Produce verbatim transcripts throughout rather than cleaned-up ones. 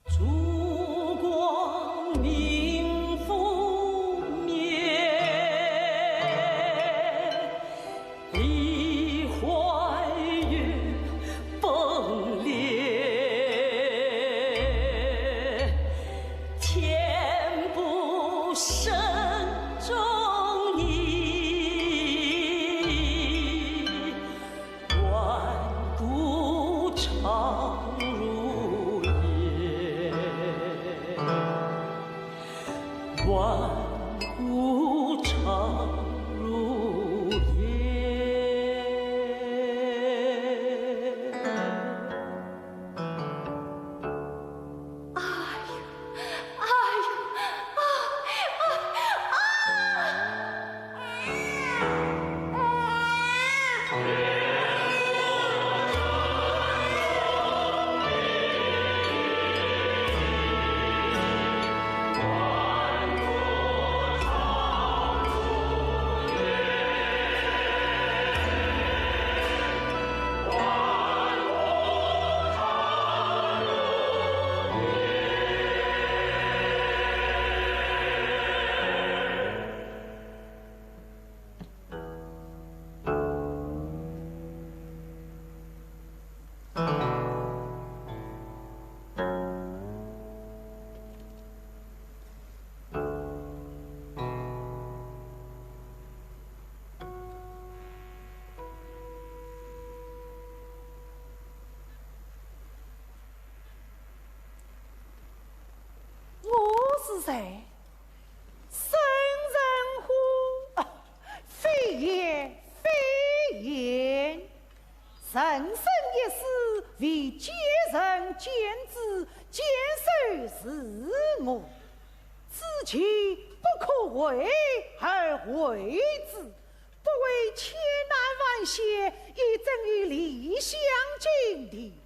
烛光明忽灭，梨花雨崩裂，天不生仲尼。 万古长如烟，万古长如烟。哎呦，哎呦，啊，啊，啊！ 我是谁？生人乎？啊，非也，非也。人生一世，为见人见智，见首是我。此去不可回而回之，不为千难万险，亦怎于理想境地。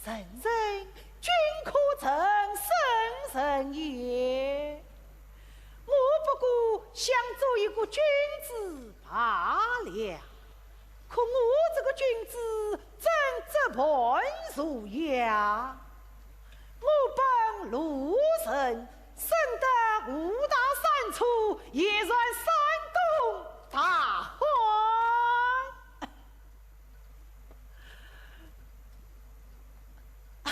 人人均可成圣人也。我不过想做一个君子罢了。可我这个君子怎折盘如鸭？我本鲁人，生得五大三粗，也算山东大荒。 哈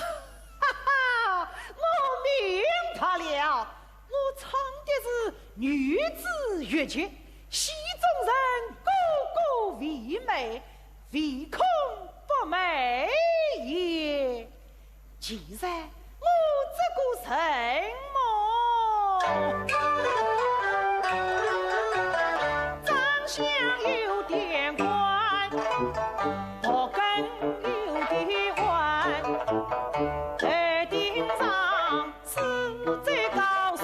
哈，我明白了，我唱的是女子越剧，戏中人个个为美，唯恐不美也。既然我这个人么，长相有点怪， 头梗有点弯，头顶上是最高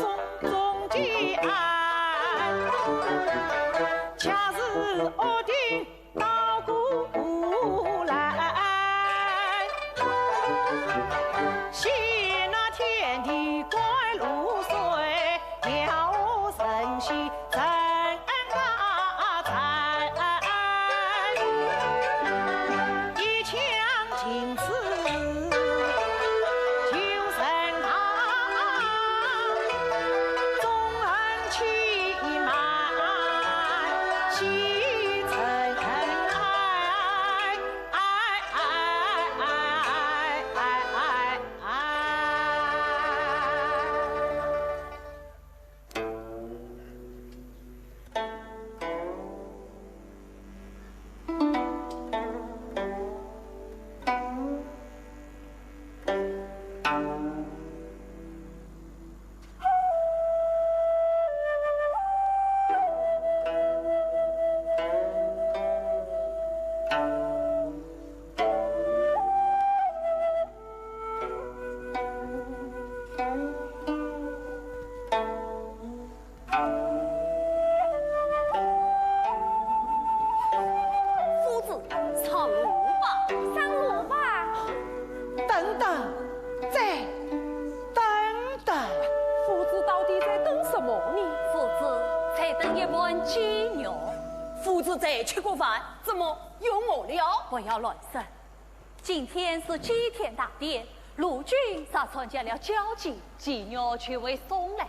夫子，上路吧。上路吧。等等，再等等。夫子到底在等什么呢？夫子在等一盘鸡肉。夫子在吃过饭，怎么又饿了？不要乱说。 今天是祭天大典，陆军也参加了交祭，鸡肉就会送来。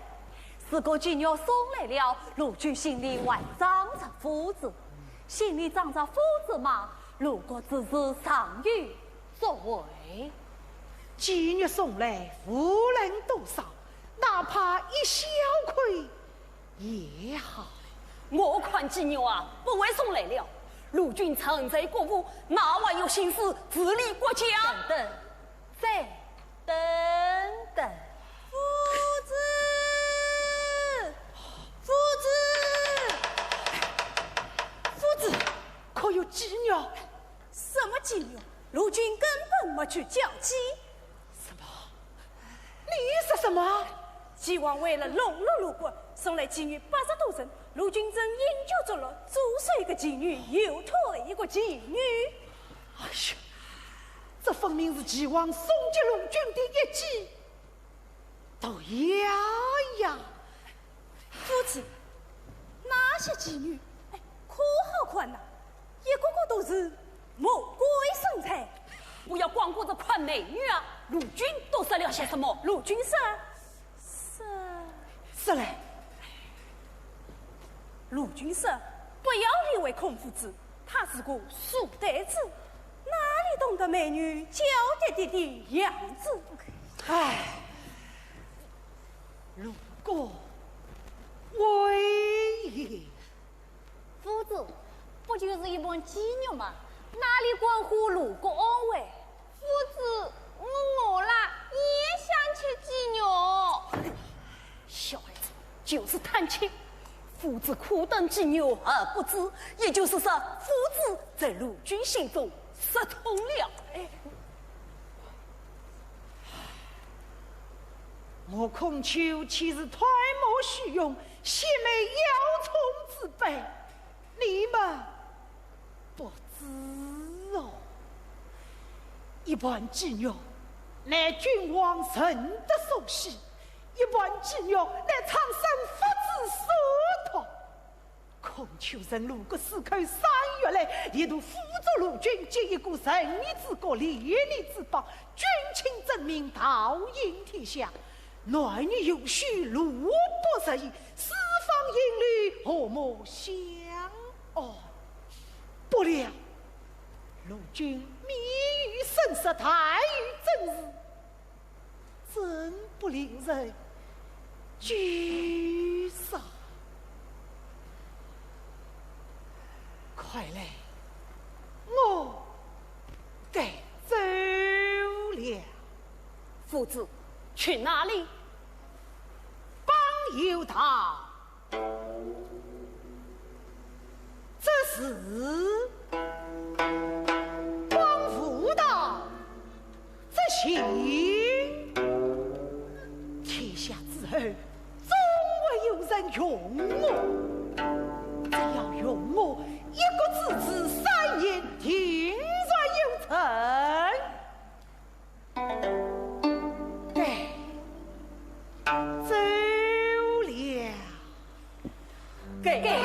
如果鸡肉送来了，陆军心里还装着夫子，心里装着夫子嘛，陆国之事尚有作为。鸡肉送来，无论多少，哪怕一小块 也好。我看鸡肉啊，不会送来了。陆军身在国府，哪还有心思治理国家？等等，再等等。夫子，夫子，夫子，可有鸡肉？什么鸡肉？陆军根本没去叫鸡。 什么？你说什么？齐王为了笼络陆国，送来鸡肉八十多升，陆军正饮酒作乐，左手一个鸡肉，右托一个鸡肉。哎呀，这分明是齐王送给陆军的一记毒药呀！夫子，那些鸡肉，哎，可好看呐，一个个都是 魔鬼身材。不要光顾着看美女啊！陆军都说了些什么？陆军说，说，说来。陆军说，不要理会孔夫子，他是个书呆子，哪里懂得美女娇滴滴的样子？唉，陆国威严。 夫子，不就是一盘鸡肉吗？哪里关乎陆国安危？夫子，我饿了，也想吃鸡肉。小孩子，就是贪吃。夫子苦等鸡肉而不知，也就是说，夫子在陆军心中失宠了。哎，我孔丘岂是贪慕虚荣、 戏弄谯虫之辈，你们不知哦。一盘鸡肉，乃君王仁德所赐；一盘鸡肉，乃苍生福子所托。孔丘任陆国四口三月来，力图辅助陆军建一个仁义之国、礼义之邦，君亲正名，导引天下。 男女有序，路不拾遗，四方应律，和睦相安。不料，陆军密于声色，怠于政事，真不令人沮丧。看来，我该走了。 夫子，去哪里？邦有道，则是邦无道，则行。天下之后， 总会有人用我。只要用我一国之主，三年定然有成。该走了。该走了。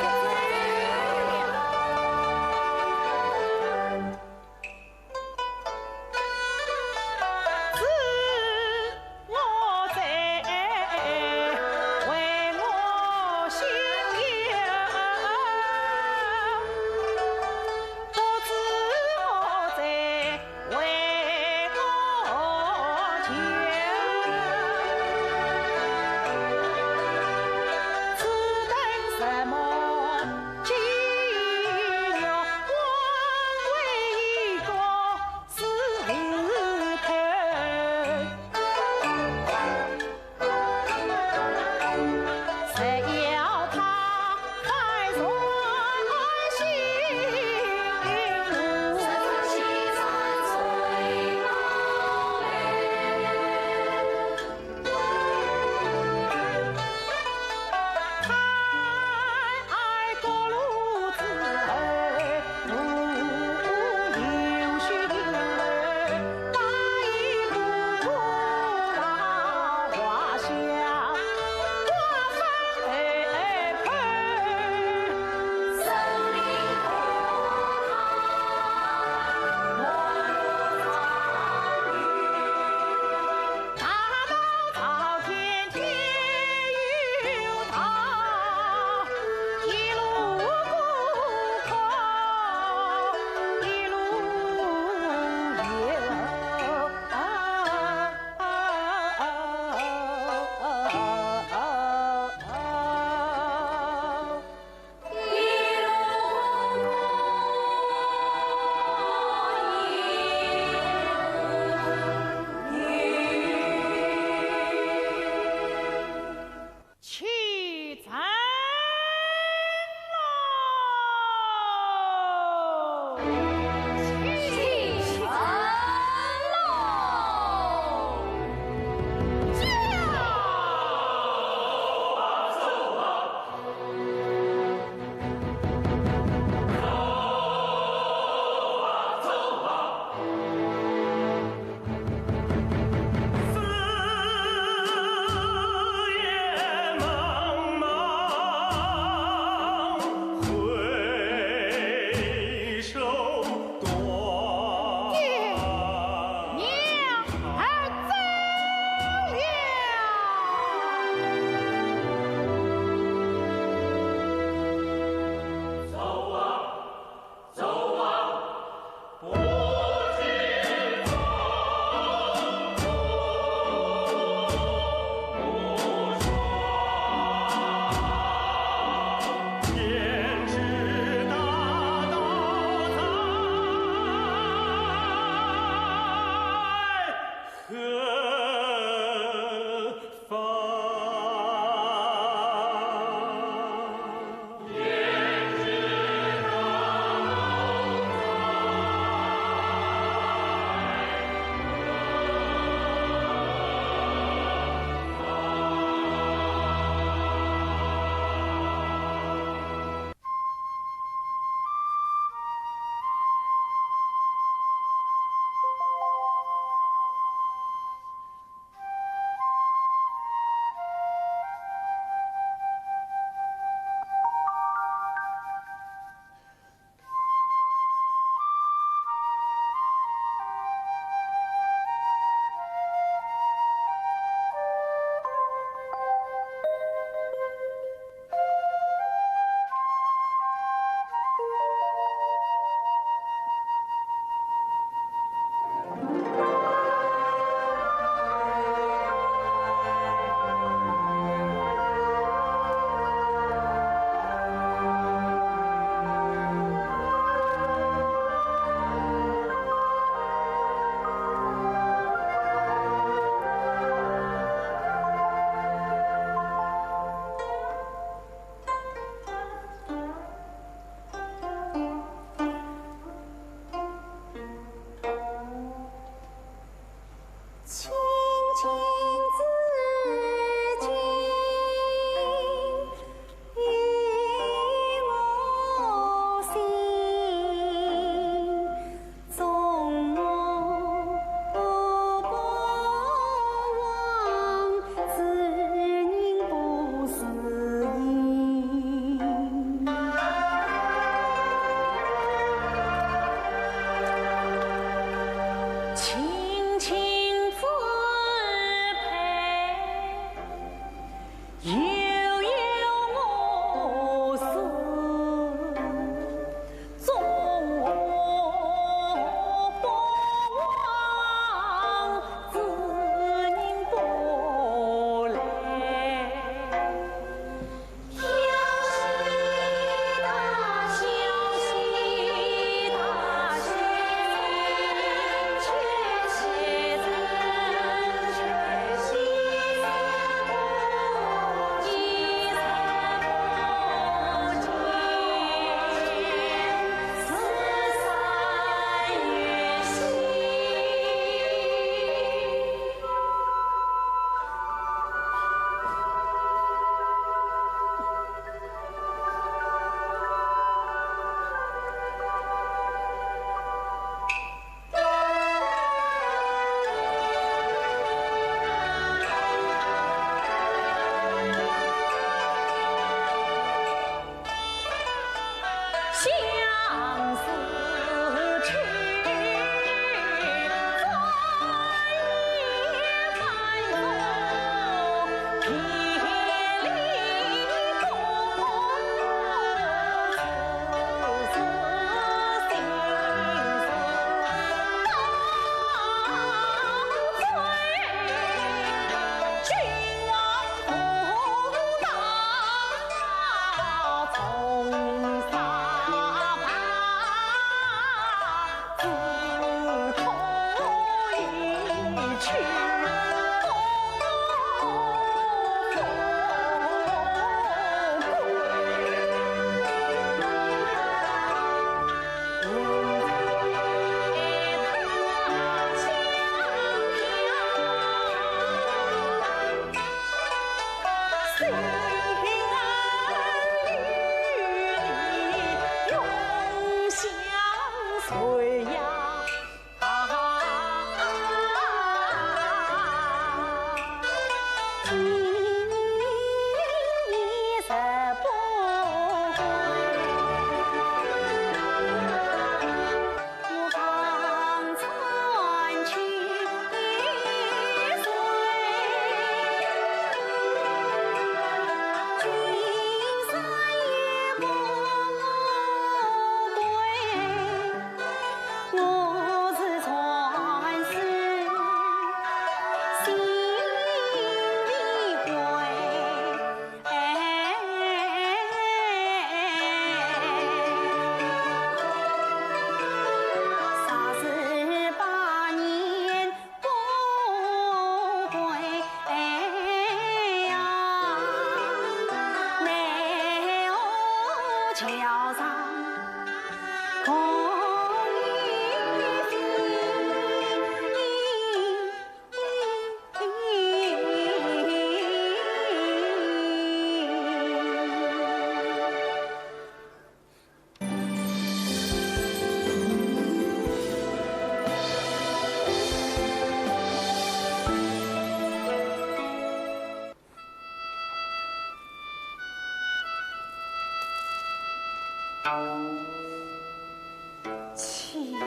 岂呀，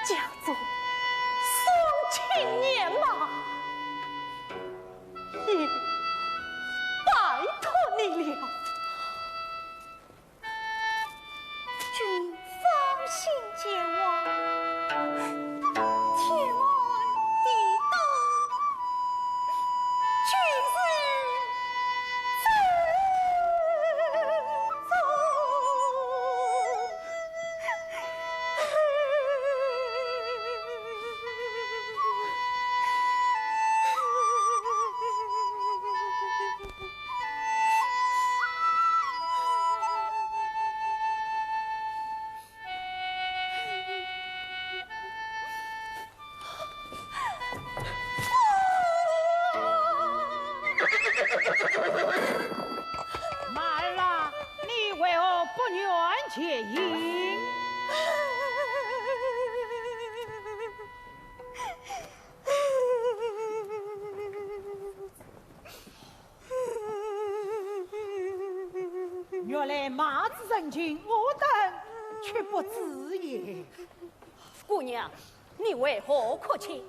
家中双亲年迈，也拜托你了。 君放心前往，天安地动，君是正宗。 满儿啊，你为何不愿前行？ 原来马子成亲，我等却不知也。姑娘，你为何哭泣？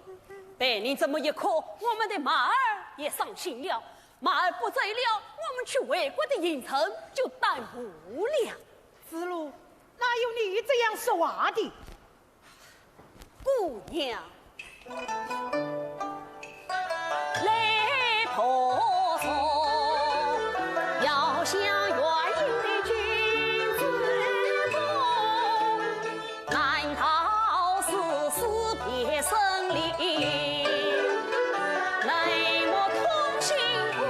被你这么一哭，我们的马儿也伤心了。马儿不在了，我们去回国的行程就耽误了。子路，哪有你这样说话的？姑娘，来婆娑，要想愿意的君子梦，难道是死别生离？冷漠空心苦。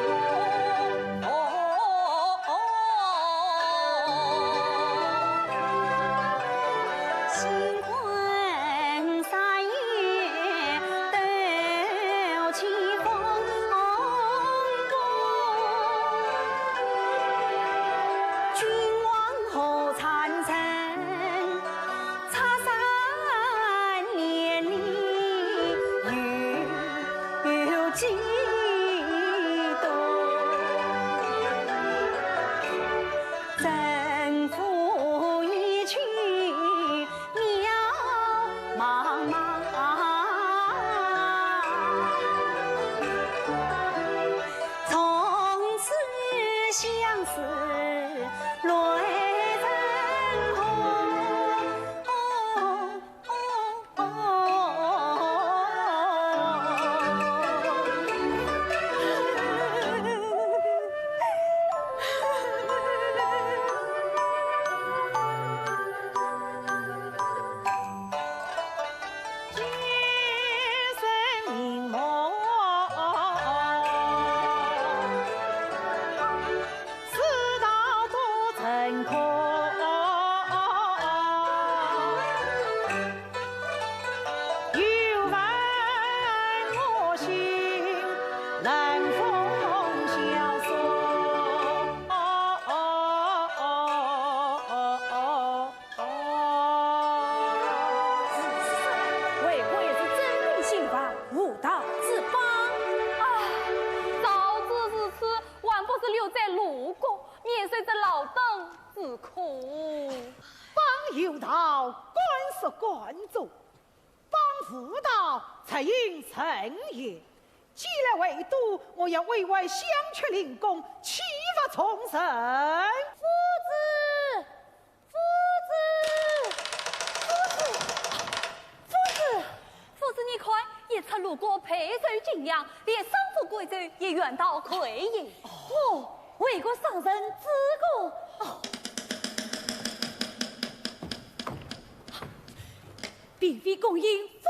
为国也是真命兴亡，无道之邦。啊，早知如此，还不如留在鲁国，免受这劳顿之苦。邦有道，官是官做，邦无道，则应臣也。既来回都，我要委外相却灵公，岂不从人？夫子，夫子，夫子，夫子，夫子，你看，一出鲁国备受敬仰，连商服贵胄也远道魁也。哦，为国伤人之功。哦，并非恭迎夫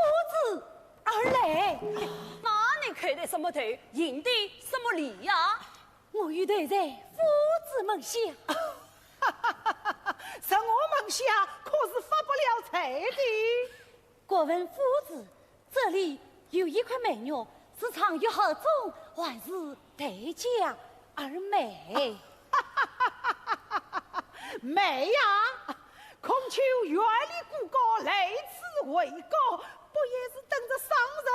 子而来。那你叩的什么头，行的什么礼呀？ 我欲投在夫子门下。在我门下可是发不了财的。敢问夫子，这里有一块美玉，是藏于盒中，还是待价而卖？卖呀！ 孔丘远离故国，来此回国，不也是等着商人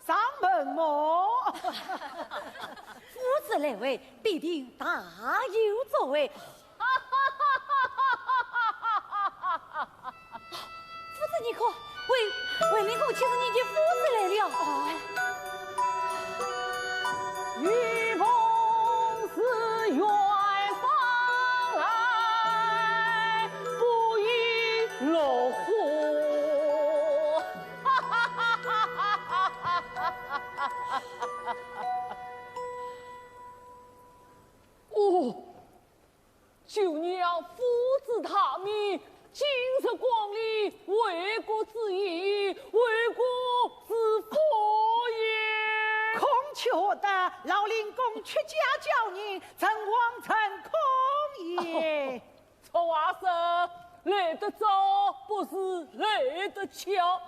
上门么？夫子来回，必定大有作为。夫子，你看，卫，卫灵公请着你的夫子来了。 雨pom自远方来，不亦乐乎。哦， 久仰夫子大名，今日光临，为国之意，为国之福也。孔雀得，老令公屈驾交人，诚惶诚恐也。俗话说，来得早，不如来得巧。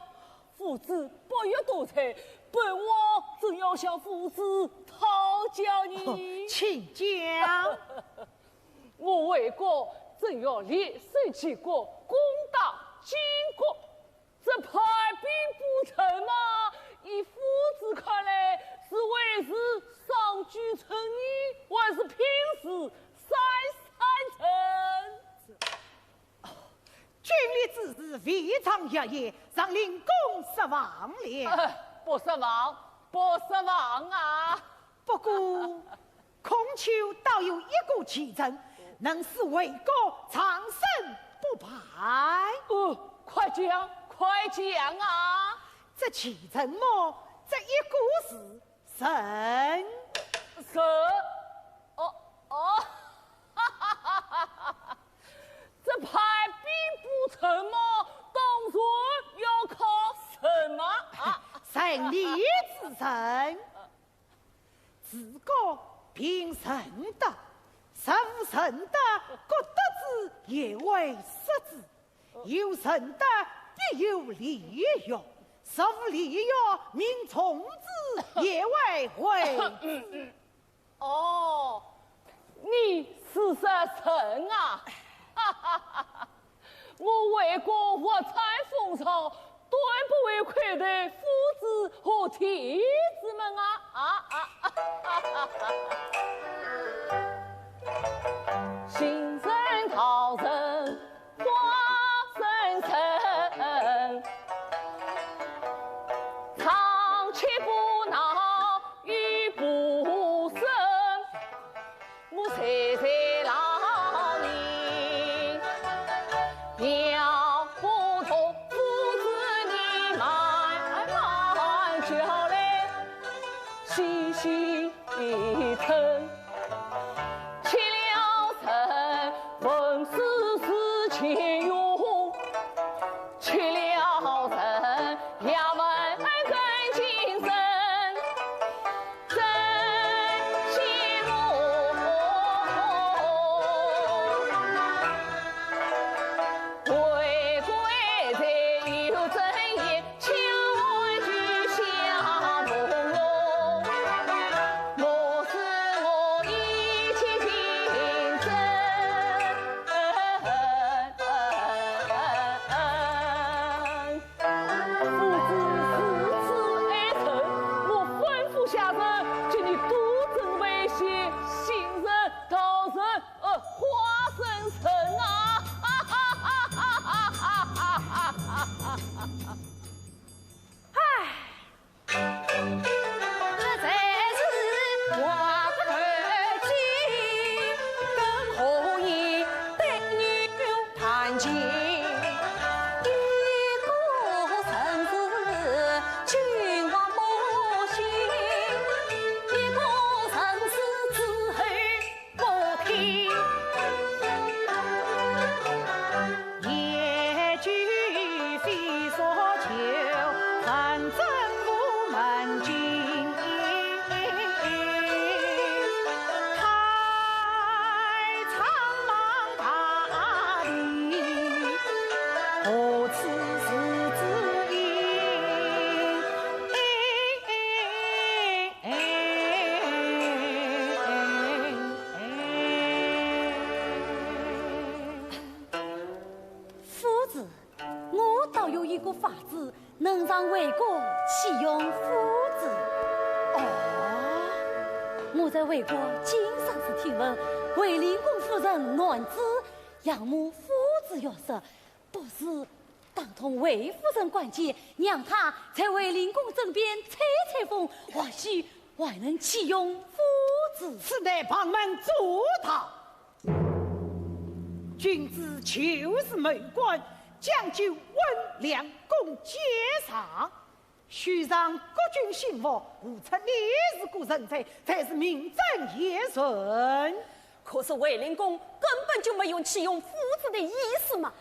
夫子不要多嘴，本王正要向夫子讨教呢。请讲。 我为国正要联手齐国，攻打金国，这派兵布阵嘛，依夫子看来，是未尝试举城矣，还是拼死三三城？军令之事，未尝一言，让令公失望了。哎，不失望，不失望啊！不过，孔丘倒有一个奇症，能使魏国长生不败。哦，快讲，快讲啊！这奇症么，只一个字， 神。神？哦，哦，这排兵布阵么，当然要靠神嘛，啊。神力之神，治国凭仁德，若无仁德，国德之也为失之。 有仁德必有礼乐，若无礼乐，民从之也为惠之。哦，你是说神啊？哈哈哈哈！我魏国物产丰饶，断不会亏待夫子和弟子们啊！啊啊啊！行人道人 花生神，长期不闹雨不生，我岁岁老年要不同夫子你慢慢叫来，细细 称。吃了人，文思是乾用，吃了人，要问人精神，真寂寞。为国才有尊严， 千万句相逢哦，莫使我一气情深。夫子如此爱臣，我吩咐下人，给你督政为先，行人道人，呃，花生神啊！ 唉，这才是话不投机，更何以对牛弹琴？一个人是君王母亲，一个人是诸侯 不听。一句非所求，反正无门径。太苍茫大地，何处是子音？ 夫子，我倒有一个法子，能让魏国弃用夫子。哦？我在魏国经常是听闻，卫灵公夫人难子，仰慕夫子玉石， 不如打动卫夫人关节，让她在卫灵公枕边吹吹风，或许还能弃用夫子。此乃旁门左道。君子就是谋官，讲究温良恭俭让。 许让国君信服，何出你是个人才，才是名正言顺。可是卫灵公根本就没有弃用夫子的意思嘛，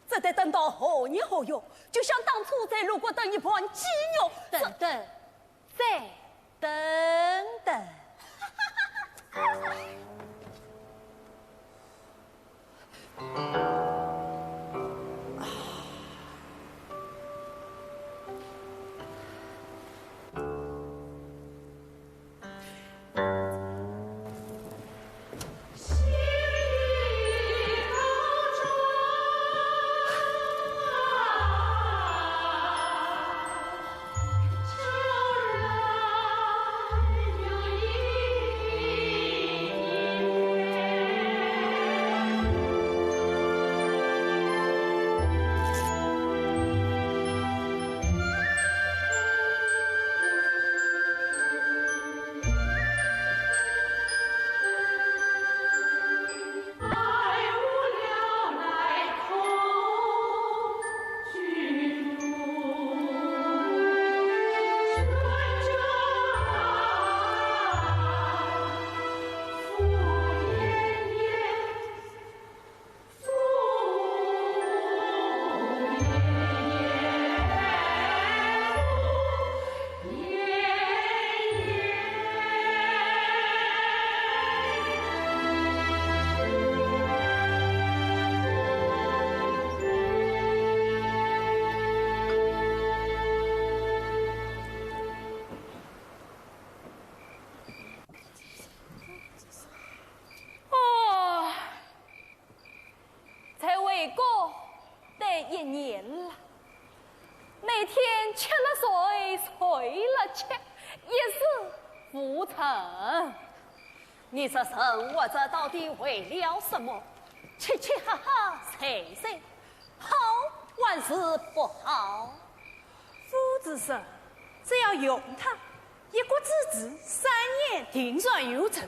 这得等到后年后月，就像当初在潞谷等一盘鸡肉。等等，再等等。切，一事无成。你这人活着到底为了什么？吃吃喝喝，睡睡，好还是不好？夫子说，只要用它，一国之治三年定然有成。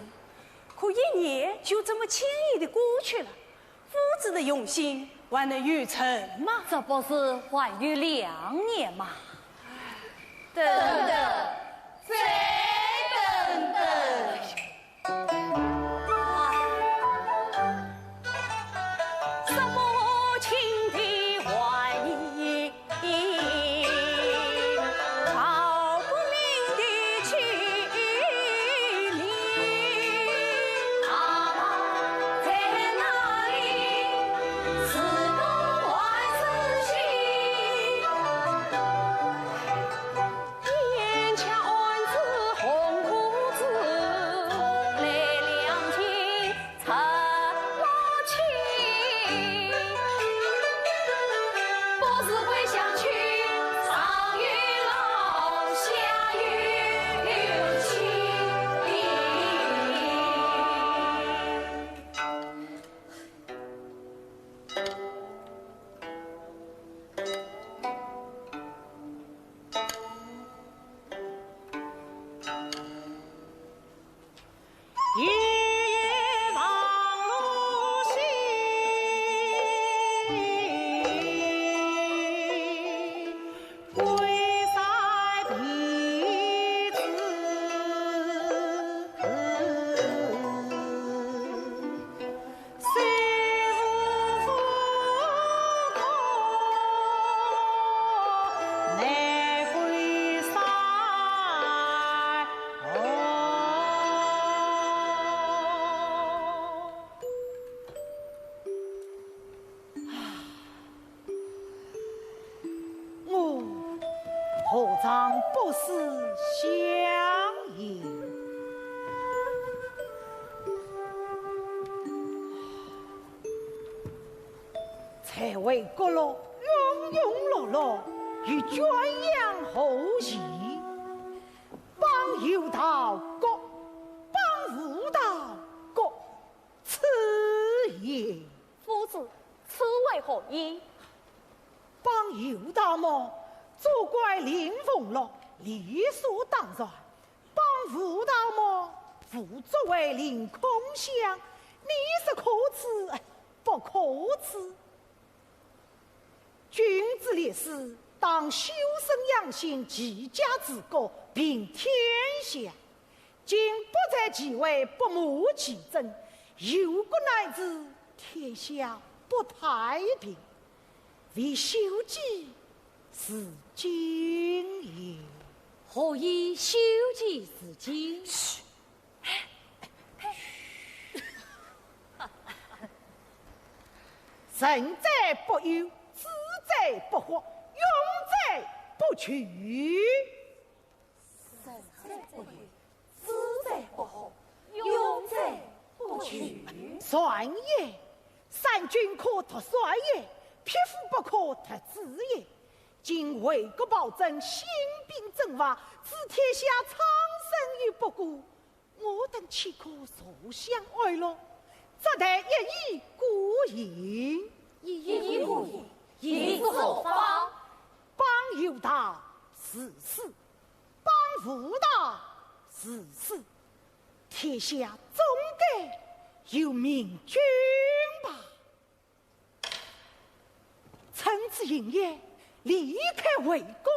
可一年就这么轻易地过去了， 夫子的用心还能有成吗？这不是还有两年吗？等等，再等等。什么情敌还你 道不明的去名，阿爸在哪里？是东还是西？眼前案子红裤子，来两件 怎么去？不是归乡去，上有老，下有妻。 一夜望路西，归山弟子。 我何尝不是相爷？才会角落庸庸碌碌，又圈养何意？帮有道角，帮无道角，此也。夫子，此为何意？ 帮有道么，做官领俸禄，理所当然。帮无道么，无作为领空饷，你说可耻，哎，不可耻？君子立世，当修身养性，齐家治国，平天下。 今不在其位，不谋其政，忧国难治，天下不太平。唯修己自尽也。何以修己自尽？嘘。成者不忧，止者不惑，用者不求。 成者不忧，止者不惑，用者不求。善也，善君可脱帅也，匹夫不可脱志也。今为国保政，兴兵征伐，置天下苍生于不顾，我等岂可坐享安乐？只待一意孤行。一意孤行，意思何方？帮有道是事， 帮无道是事，天下总该有明君吧。臣子行也，理该为国。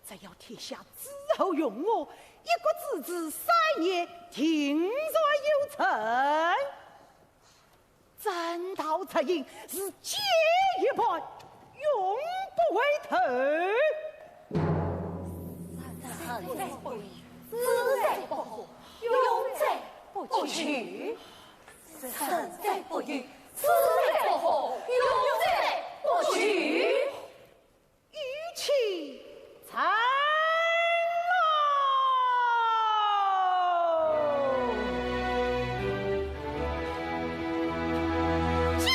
只要天下诸侯拥护，一国之治三年定然有成。 正道出行，是箭一般，永不回头。善哉不语，知哉不惑，用哉不求。善哉不语，知哉不惑，用哉不求。 与其成喽。驾！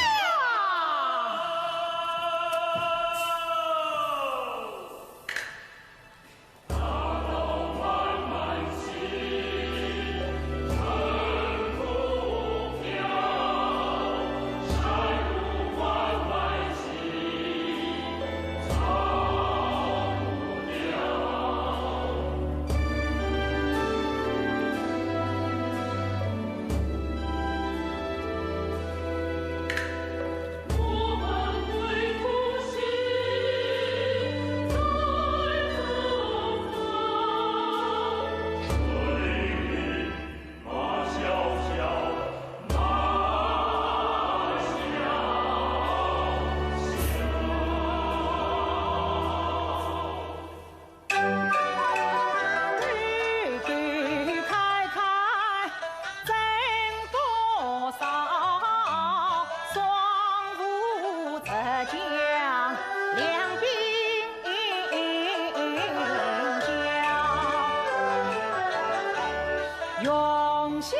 夫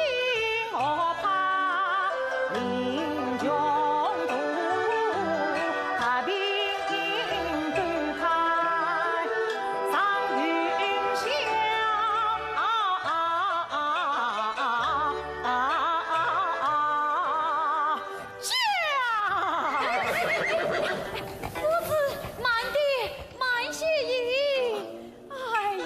子，慢点，慢些饮。哎呀！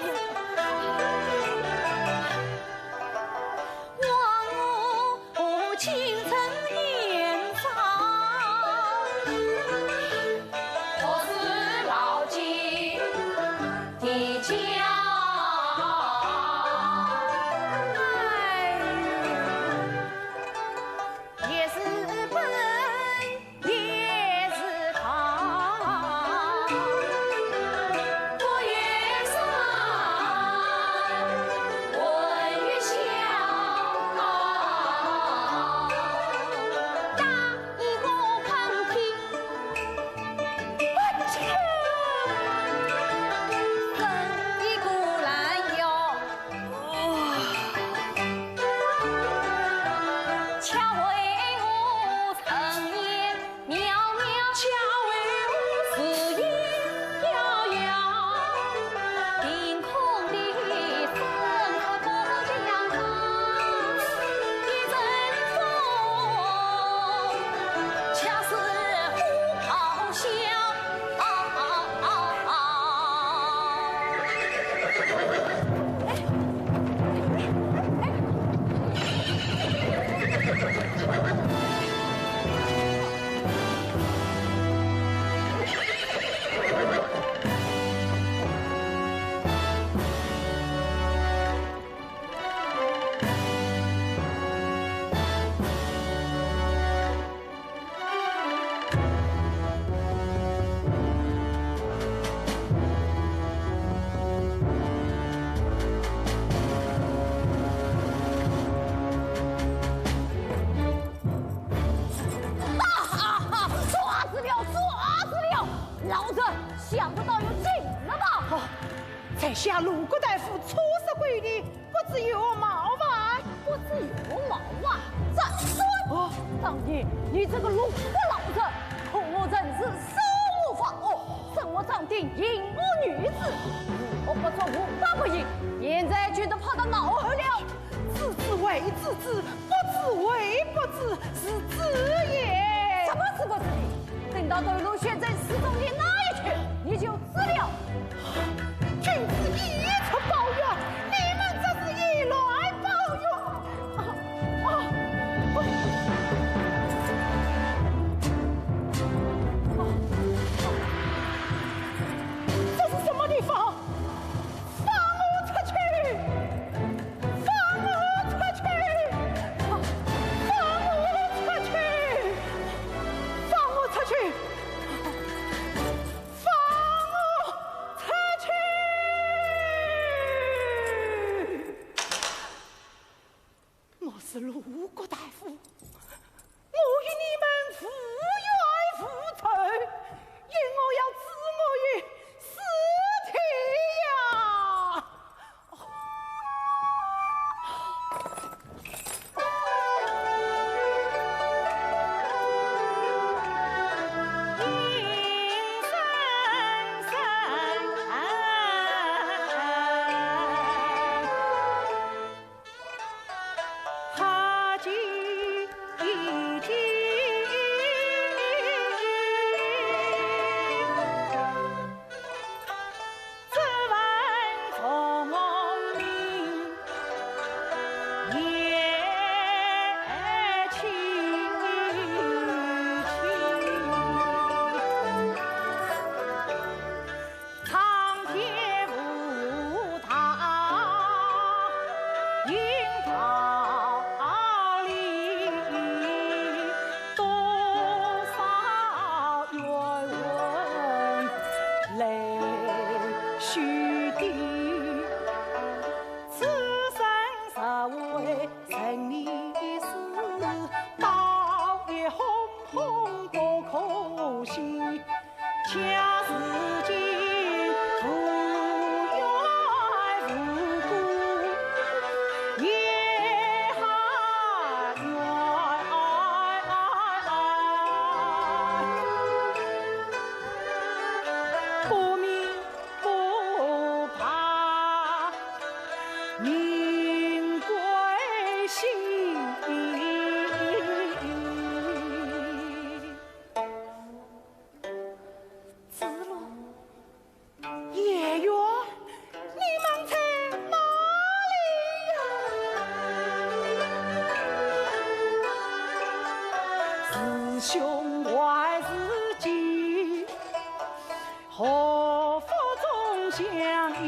抓住了，抓住了！老贼，想不到又进了吧？哦，在下鲁国大夫错杀闺女，不知有冒犯。不知有冒犯？斩断！哦，当年你这个鲁国老贼，扣我人质，杀我犯哦，说我掌定淫妇女子，无恶不作，无法不义，现在却都跑到脑后了。知之为知之，不知为不知，是知也。什么是不知的？等到头路选在司中的那一天，你就知了。君子以德报怨，你们这是以卵报怨。啊，啊，啊，啊，这是什么地方？放我出去！ 放我出去！放我出去！放我出去！放我出去！我是鲁国大夫， 我与你们无冤无仇，因何要置我于死地呀？子路，颜渊，你们在哪里呀？是兄还是弟？ 何府中相依，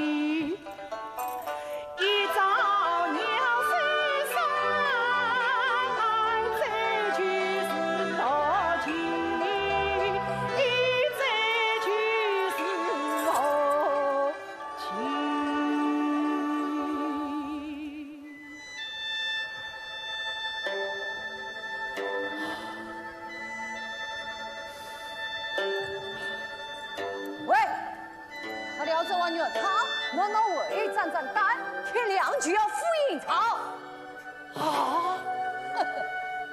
一朝鸟飞山，再就是何期？一再就是何期？ 喂，他聊着玩玉草，暖暖胃，壮壮胆，天亮就要赴营朝。啊，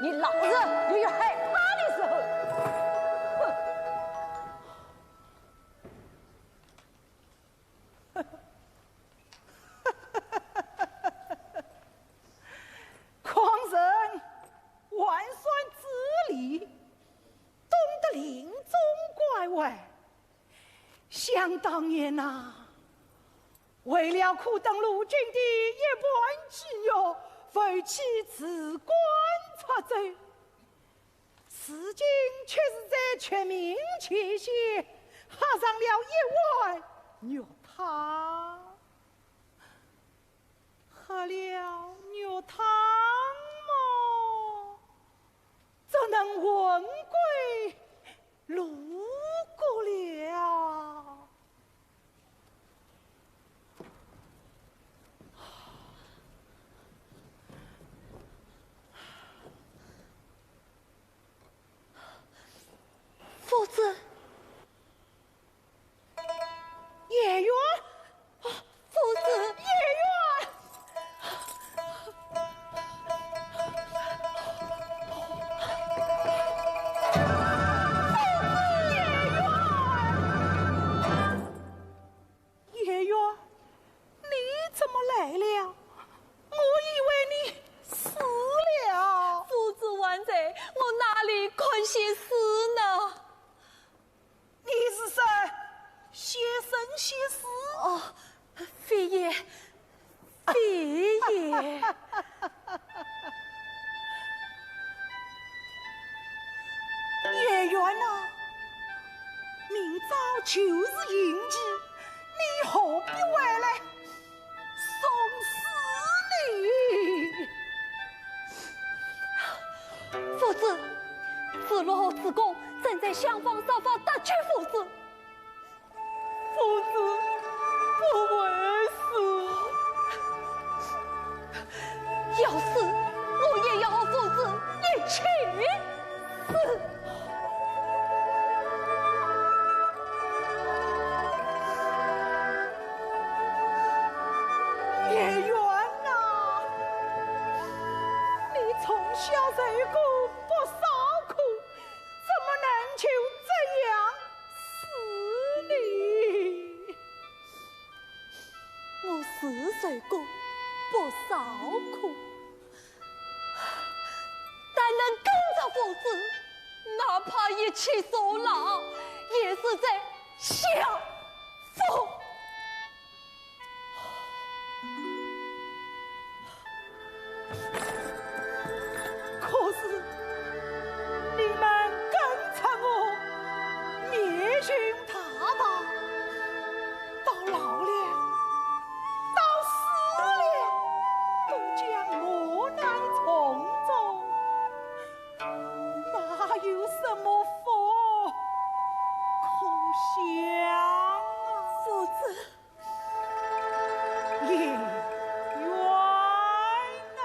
你老人也有害怕的时候。哼。 匡人还算知礼，懂得临终关怀。想当年呐，为了苦等陆军的一盘鸡肉，为妻辞官出走。 如今却是在全民前线喝上了一碗肉汤。喝了肉汤么，怎能魂归陆谷了？ 夫子。颜渊，啊，夫子。颜渊。颜渊。 颜渊，你怎么来了？我以为你死了。夫子万岁，我哪里敢先死呢？你是说先生先死？哦，非也，非也。 颜渊呐，明朝就是迎娶，你何必回来送死呢？夫子，子路和子貢正在厢房设法搭救夫子。 夫子不会死。要死，我也要和夫子一起死。颜渊呐，你从小受过不少苦， 怎么能就这样死呢？我是受过不少苦，但能跟着夫子，哪怕一起坐牢，也是在享福。 可是你们跟着我，遍寻他方，到老了，到死了，都将落难从中，哪有什么福可享啊？夫子。 颜渊啊！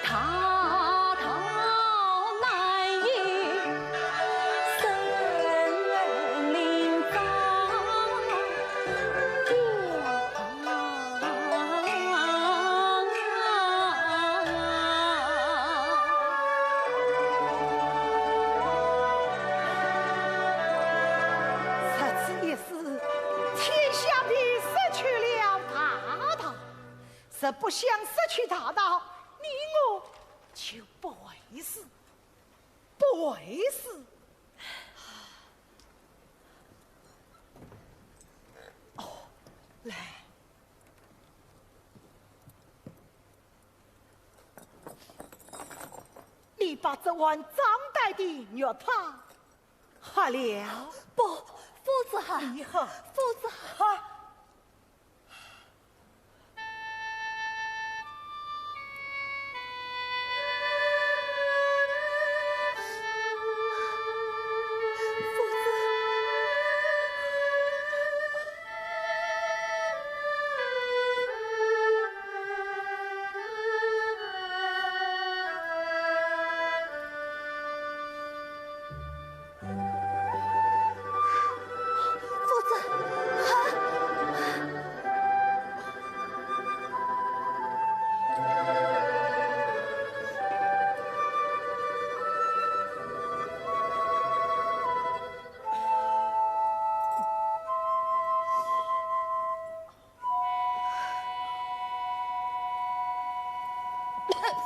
大道难行身临障。如此一死，天下便失去了大道。 若不想失去大道，你我就不会死，不会死。哦，来，你把这碗装袋的玉帕喝了。不，夫子哈，你喝。夫子哈。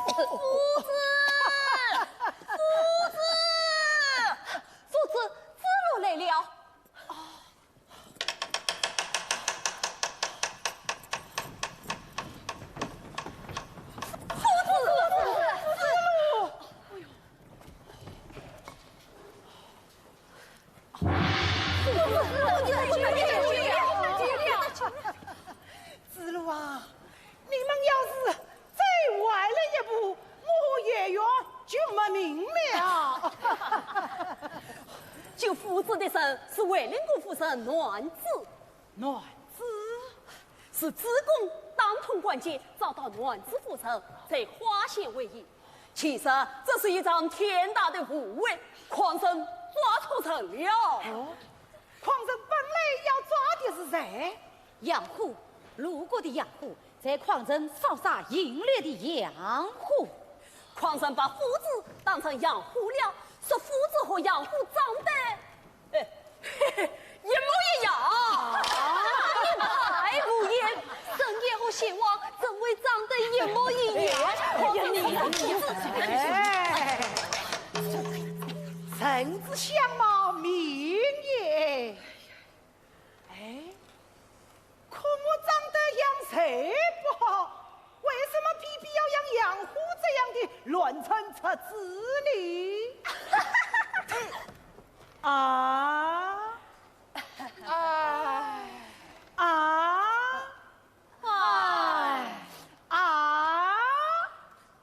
夫子，啊！夫子，夫子，夫子，子路来了。夫子，子路。 子路啊，你们要是再晚了一步，我颜渊就没命了。救夫子的人是卫灵公夫人栾枝。栾枝？是主公打通关节，找到栾枝夫人，才化险为夷。 其实这是一场天大的误会，匡正抓错人了。哦，匡正本来要抓的是谁？杨虎，鲁国的杨虎，在匡正烧杀淫掠的杨虎。匡正把夫子当成杨虎了，说夫子和杨虎长得，哎， 一模一样。你太无言，人也和邪王怎会长得一模一样？哎，人之相貌，命也。哎，可我长得像谁不好，为什么偏偏要像杨虎这样的乱臣贼子呢？ 啊，哎，啊，哎，啊，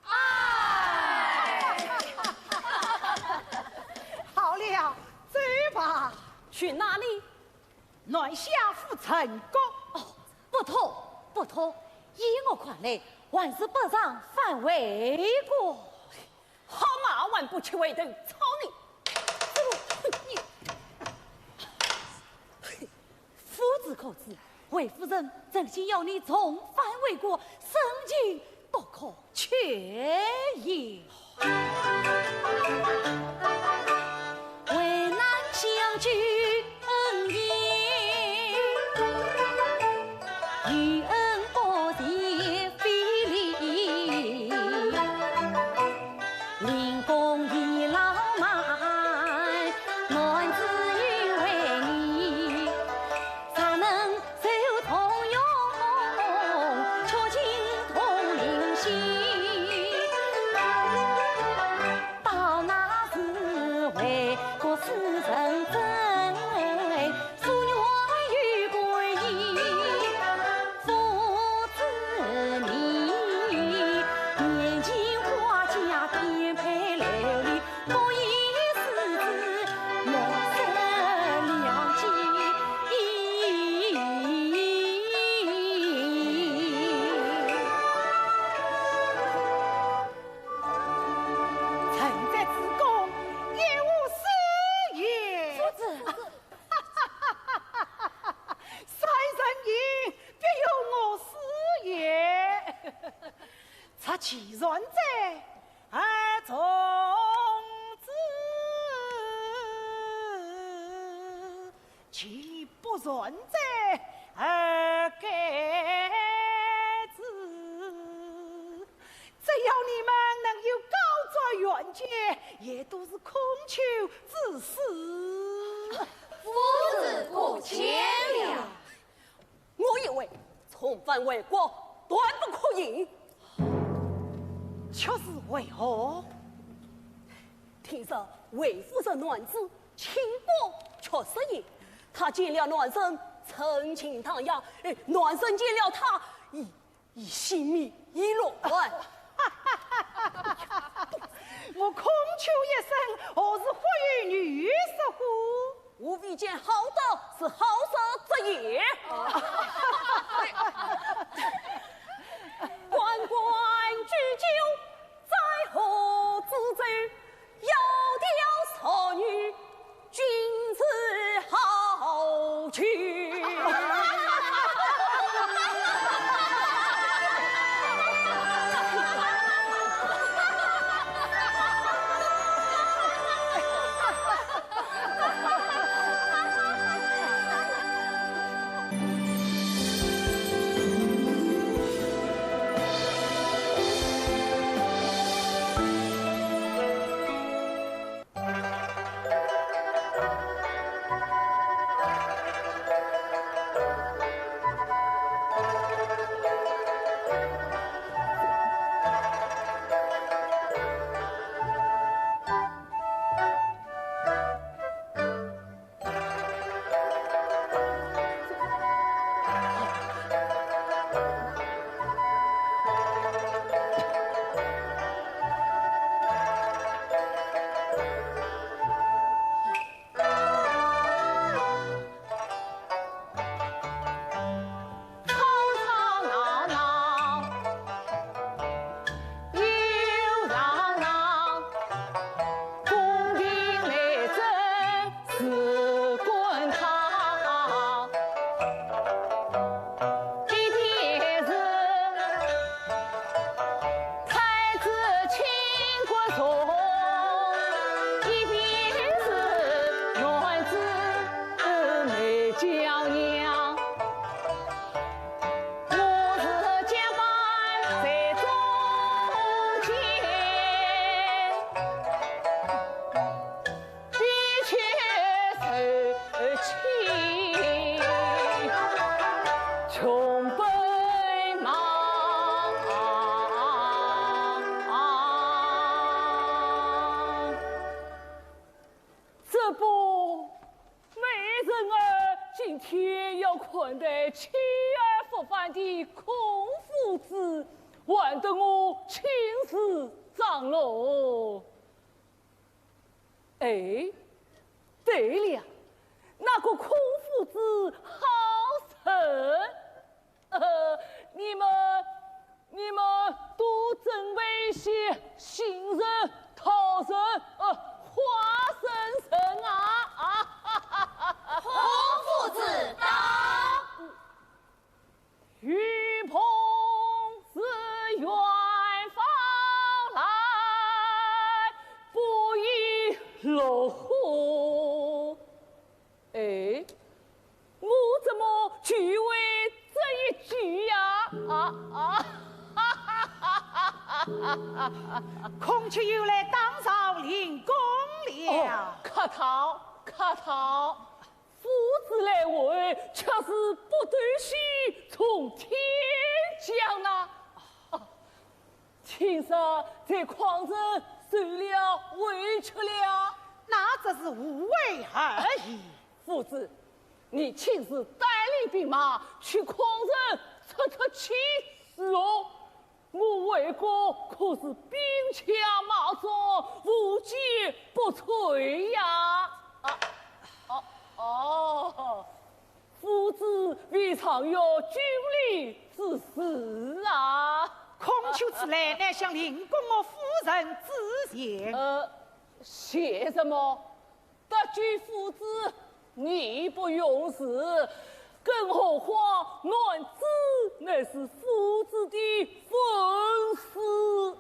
哎。好了，走吧。去哪里？南下赴陈国。哦，不妥，不妥，依我看来，还是北上返回国。 好马还不吃回头草泥！夫子可知，卫夫人诚心要你重返回国，深情不可缺也。为难小舅恩言，与恩不解非礼。 令公倚老慢，男子有为义，若能受同用，却尽同灵犀。善哉而从之，其不善哉而改之。只要你们能有高瞻远见，也都是孔丘之师。夫子过谦了。 我以为重返魏国，断不可行。却是为何？听说魏夫人患子，清光却失言。她见了男生，春情荡漾，哎，男生见了她，已，已性命已乱。我孔丘一生，何时忽有女色乎？ 吾未见好德是好色之也。关关雎鸠，在河之洲。窈窕淑女，君子好逑。这不，美人儿今天要款待妻儿复返的孔夫子，还得我亲自张罗。 哎，对了，那个孔夫子好人，呃，你们，你们多准备一些杏仁、桃仁，呃，花生仁啊，啊，哈哈哈哈。孔夫子到。 雨朋自远方来，不亦乐乎。哎，我怎么只会这一句呀？啊，啊，哈哈哈哈哈哈哈。孔雀又来打扰灵公了。哦，客套，客套。 夫子来回，却是不断西从天降呐。啊，听说这匡人受了委屈了。那这是无为而已。夫子，你亲自带领兵马去匡人出出气势哦。 我魏国可是兵强马壮，无坚不摧呀！啊，哦，哦，夫子未尝有军令之事啊。孔丘此来，乃向灵公我夫人致谢。呃，谢什么？ 得罪夫子，义不容辞。更何况男子乃是夫子的粉丝。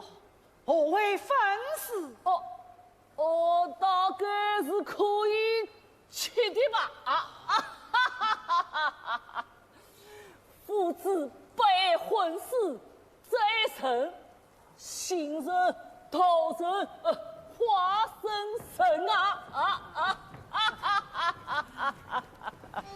何谓粉丝？哦，哦，大概是可以吃的吧？啊，夫子不爱粉丝，只爱人。 杏仁、桃仁，呃，花生仁啊，啊，啊，啊，啊，啊，啊。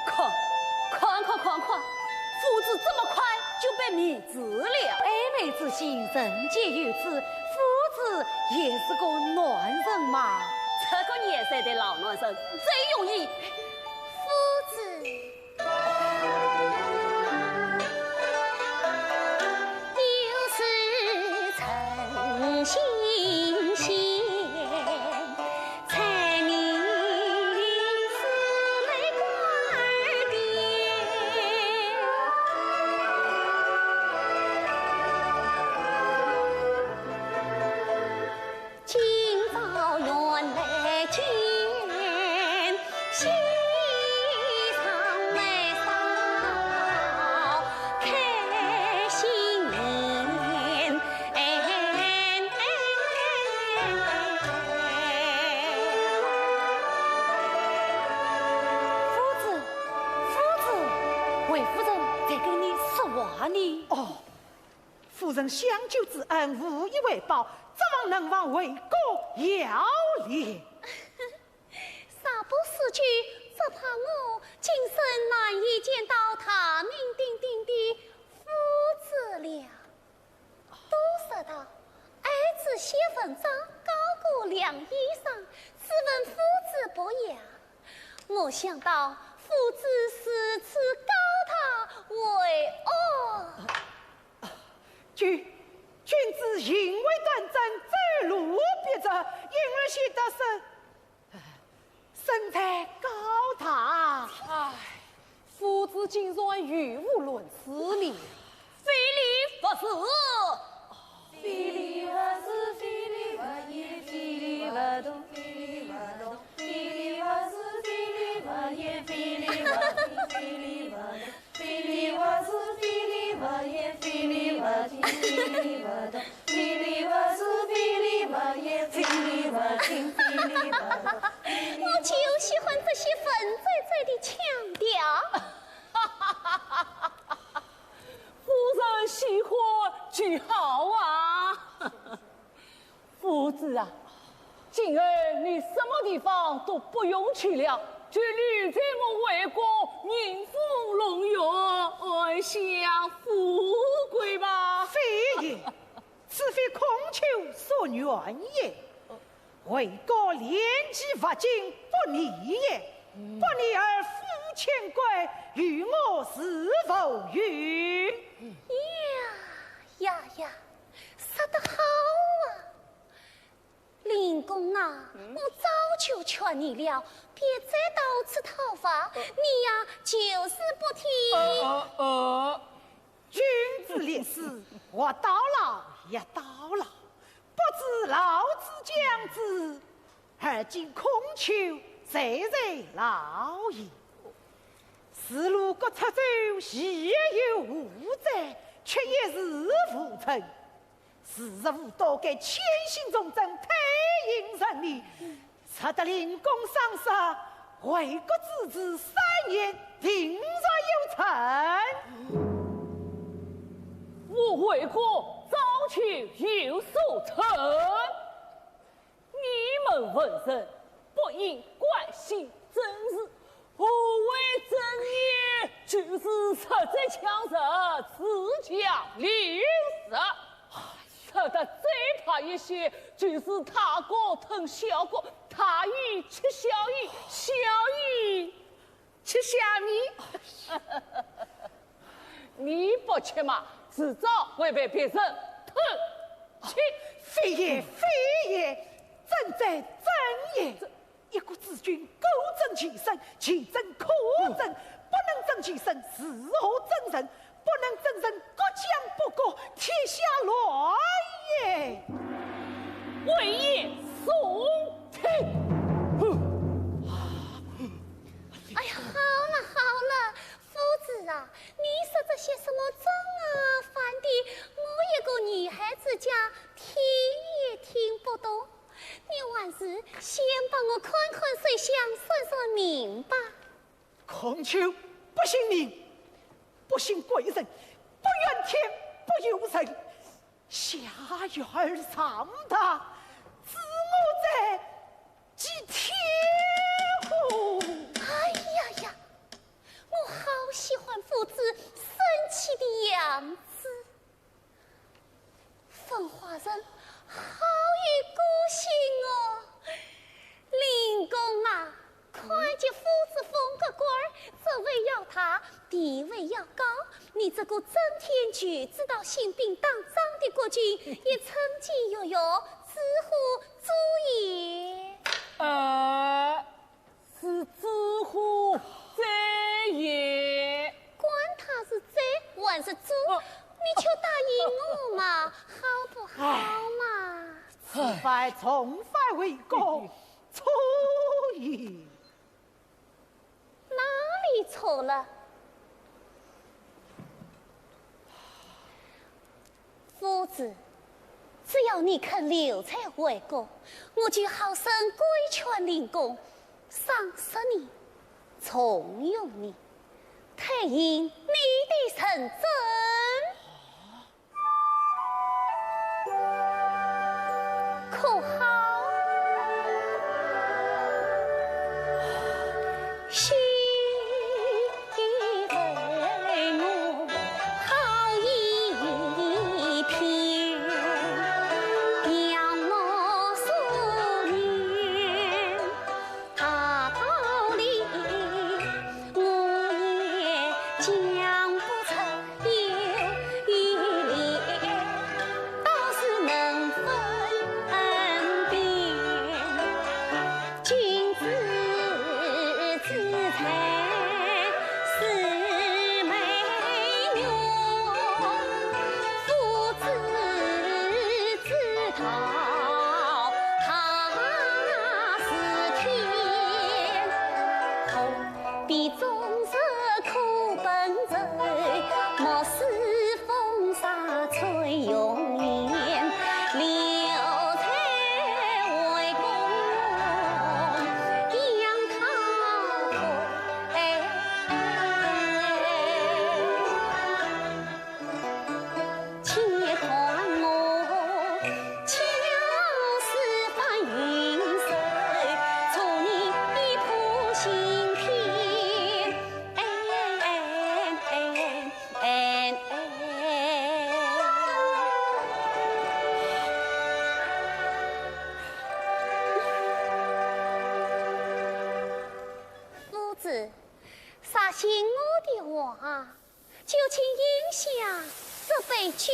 看，看看看看，夫子这么快就被迷住了。爱美之心，人皆有之，夫子也是个男人嘛。这个年岁的老男人，最容易。夫子。 夫子，夫子，魏夫人在跟你说话呢。哦， 夫人相救之恩，无以为报，怎么能忘为国要哩？若不是救，只怕我今生难以见到大名鼎鼎的夫子了。都说道，儿子写文章高过梁医生，自问夫子不雅。我想到夫子如此高大威哦。 君，君子行为端正，走路笔直，因而显得身，身材高大。唉，夫子竟然语无伦次哩。非礼勿视。非礼勿视，非礼勿言，非礼勿动，非礼勿动，非礼勿视，非礼勿言，非礼勿听，非礼勿动。 非礼勿视，非礼勿言，非礼勿听，非礼勿动。非礼勿视，非礼勿言，非礼勿听，非礼勿动。我就喜欢这些文绉绉的腔调。夫人喜欢去好啊。夫子啊，今后你什么地方都不用去了，就留在我回国，迎风弄月，安享富贵吧。非也，此非孔丘所愿也。 为国连其伐晋不逆也，不逆而复迁归，于我是无用。呀呀呀，说得好啊！令公啊，我早就劝你了，别再到此讨伐，你呀，就是不听。呃呃呃， 君子立事，活到老学到老，不知老之将至，而今孔丘才在老矣。是路各出走，亦有误哉，却亦是无成。 是日无多改，千辛重整，配应人力，值得令公赏识，为国之志，三年定然有成。我为国早就有所成。 你们文人不应关心政事，何为政也？就是实在强人自强凌弱。说得最白一些，就是大国吞小国，大义吃小义，小义 吃下你。你不吃嘛，迟早会被别人吞吃。非也，非也，朕在，朕也。一国之君，可正其身，其政可正，不能正其身，如何正人？不能正人，各将不国，天下乱也。危言耸听。 哎呀，好了好了，夫子啊，你说这些什么忠啊、反的，我一个女孩子家听也听不懂。你还是先帮我看看水象，算算命吧。孔丘不信命，不信贵人，不怨天不由人， 下愚而上达，知我者即天乎！哎呀呀，我好喜欢夫子生气的样子。风华人好有个性哦。令公啊， 看见夫子封个官儿，职位要大，地位要高，你这个整天就知道兴兵打仗的国君，也称其岳父，子乎，主也。呃，是子乎，在也。管他是在还是主，哦。你就答应我嘛，好不好嘛？此番重返回国， 错矣。哪里错了？夫子，只要你肯留在魏国，我就好生规劝令公，赏识你，重用你，推行你的仁政。 可好？是，啥信我的话，就请饮下这杯酒。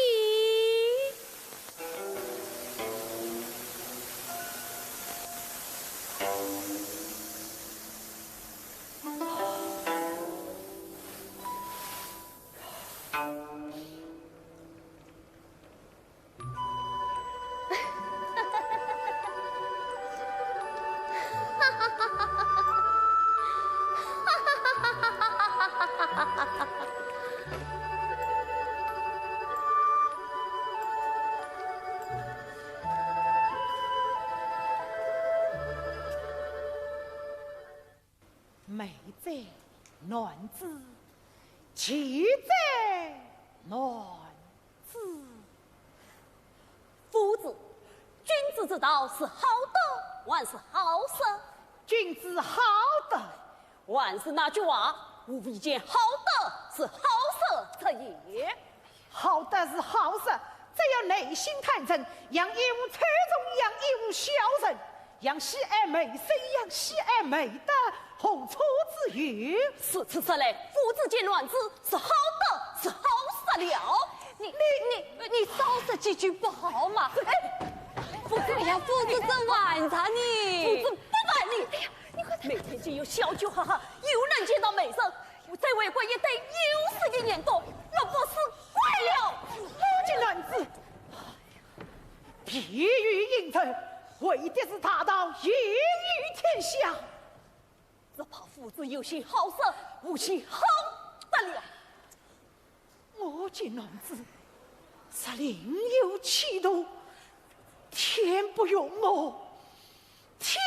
美哉男子，奇哉男子。 夫子，君子之道是好德还是好色？君子好德。还是那句话，无非见好德是好色之一。好德是好色，只要内心坦诚，像一壶粗中养一壶小人， 像喜爱美色，像喜爱美德，何错之有？如此说来，夫子见男子是好德，是好色了。你、你、你少说几句不好吗？哎，夫子，哎呀，夫子真烦着你。夫子不烦你。哎呀，你快点。每天只有笑嘻哈哈，又能见到美人，我再为官也得有色的眼光，那不是怪了。好极男子， 譬喻应对，为的是大道，应于天下。只怕夫子有些好色，无些好德了。我见男子，实另有其图，天不容我，天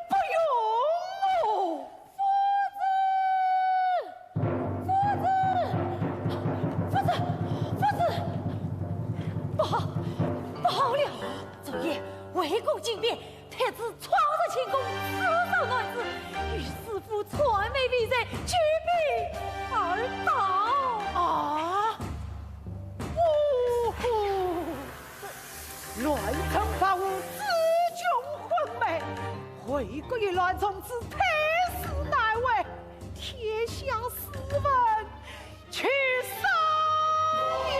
不容我。 夫子，夫子，夫子，不好，不好了！昨夜围攻金边，太子闯入寝宫，私造男子，与师父谄媚未遂，举杯而倒。啊！呜呼！ 乱臣贼子，自徇昏昧，为国一乱，从此太师难为，天下斯文，取丧矣！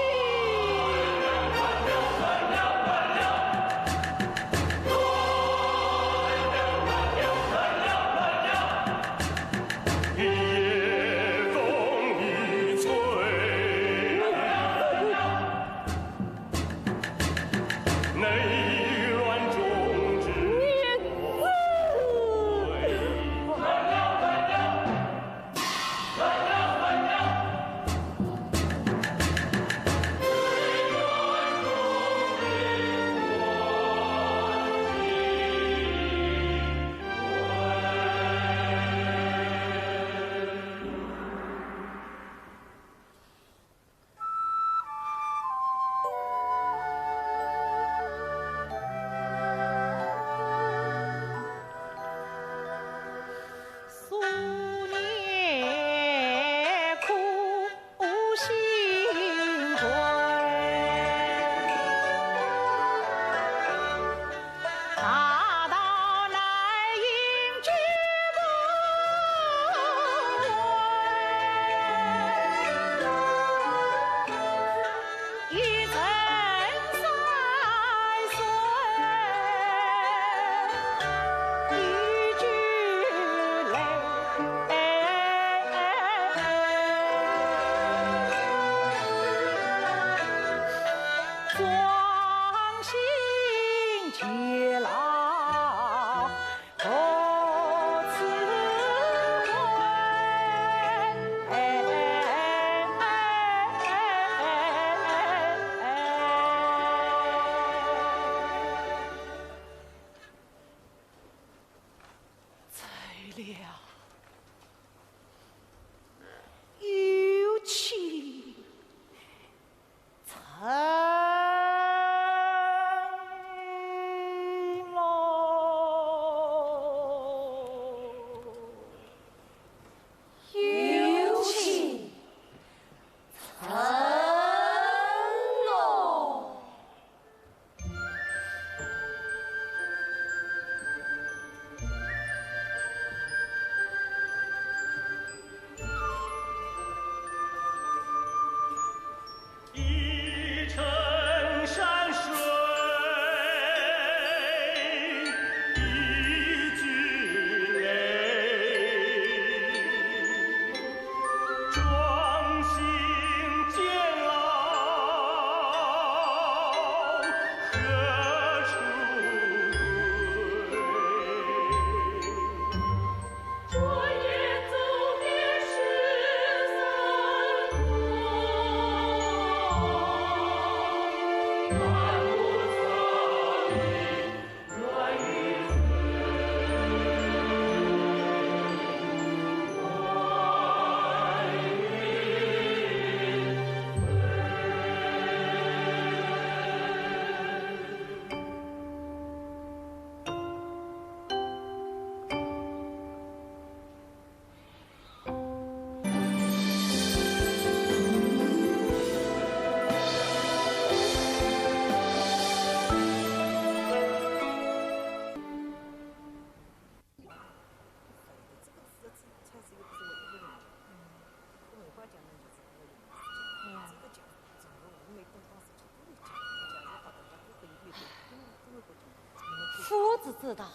夫子之道，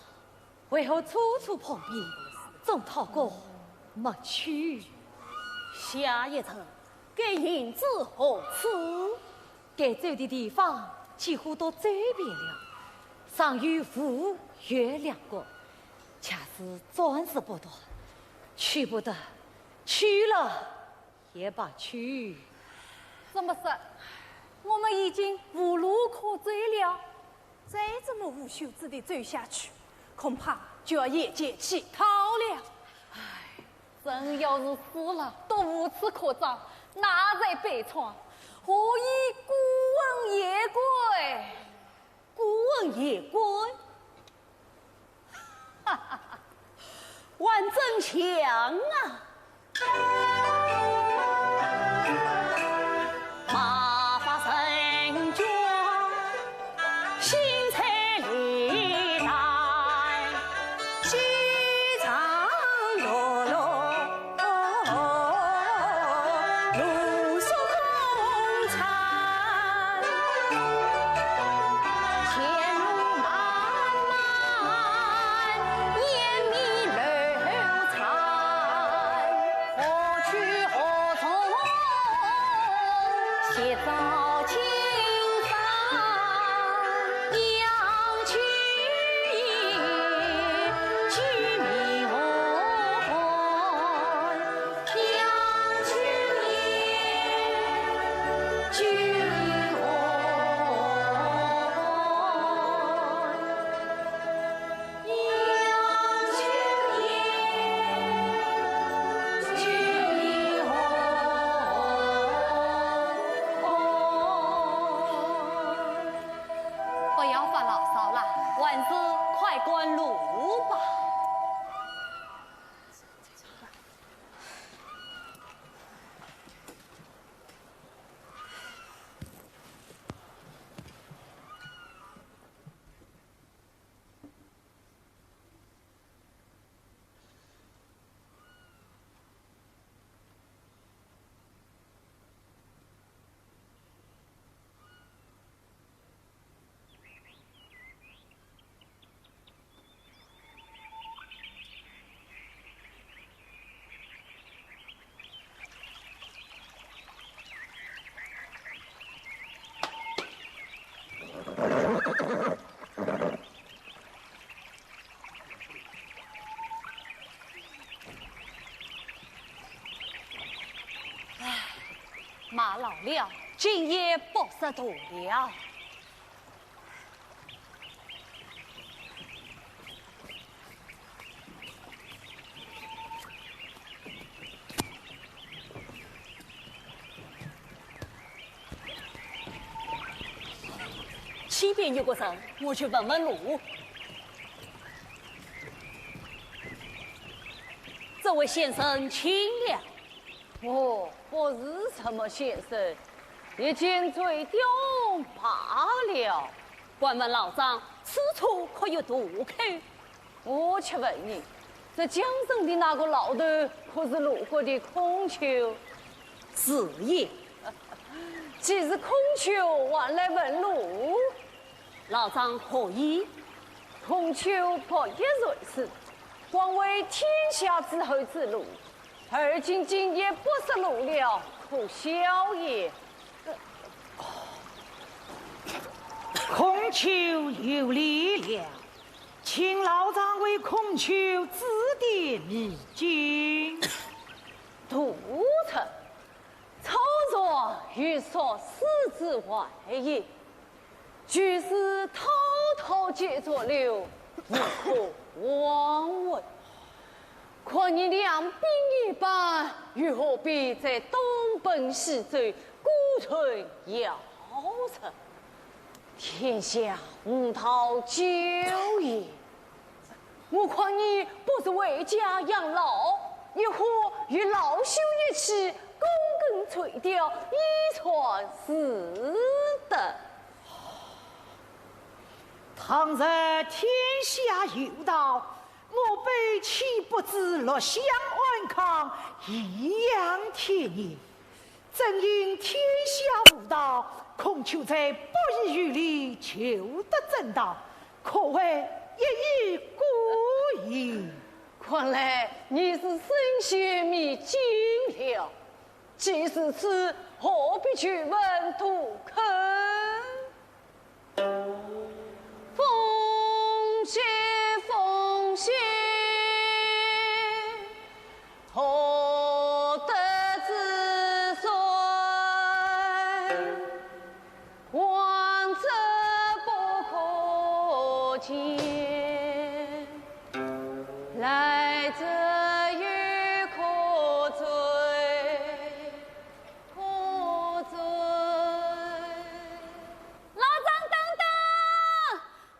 为何处处碰壁，总讨个没趣？下一层，该银子何处？ 该走的地方几乎都走遍了，尚有吴越两国，恰是暂时不断，去不得，去了也罢去。这么说，我们已经无路可走了？再这么无休止地走下去，恐怕就要眼界乞讨了。唉， 人要是死了，都无处可葬，哪在悲怆？何以孤魂野鬼？孤魂野鬼？哈哈哈，还真像啊！不要发牢骚了，还是快赶路吧。唉，马老了，今夜不识途了。 西边有个人，我去问问路。这位先生请了。 哦，不是什么先生，一径醉掉罢了。敢问老张，此处可有渡口？我且问你，这江城的那个老头，可是鲁国的孔丘？是也。既是孔丘，还来问路？老张何意？孔丘不亦如是，广为天下诸侯之路，而今竟也不识路了，可笑也。孔丘有礼了，请老丈为孔丘指点迷津。杜甫，初作欲说诗之外也， 句式滔滔皆作柳，无可妄问。况你两鬓已白，又何必再东奔西走，孤城遥城？天下无道九也。 我看你不如回家养老，一或与老朽一起躬耕垂钓，以传世德。倘若天下有道，我辈岂不知落香安康，颐养天年？ 正因天下无道，孔丘在不遗余力求得正道，可谓一语过矣。看来你是深陷迷津了。既如此，何必去问杜甫？ 风雪，风雪，何德之衰，往者不可见，来者犹可追。 可追。老丈等等，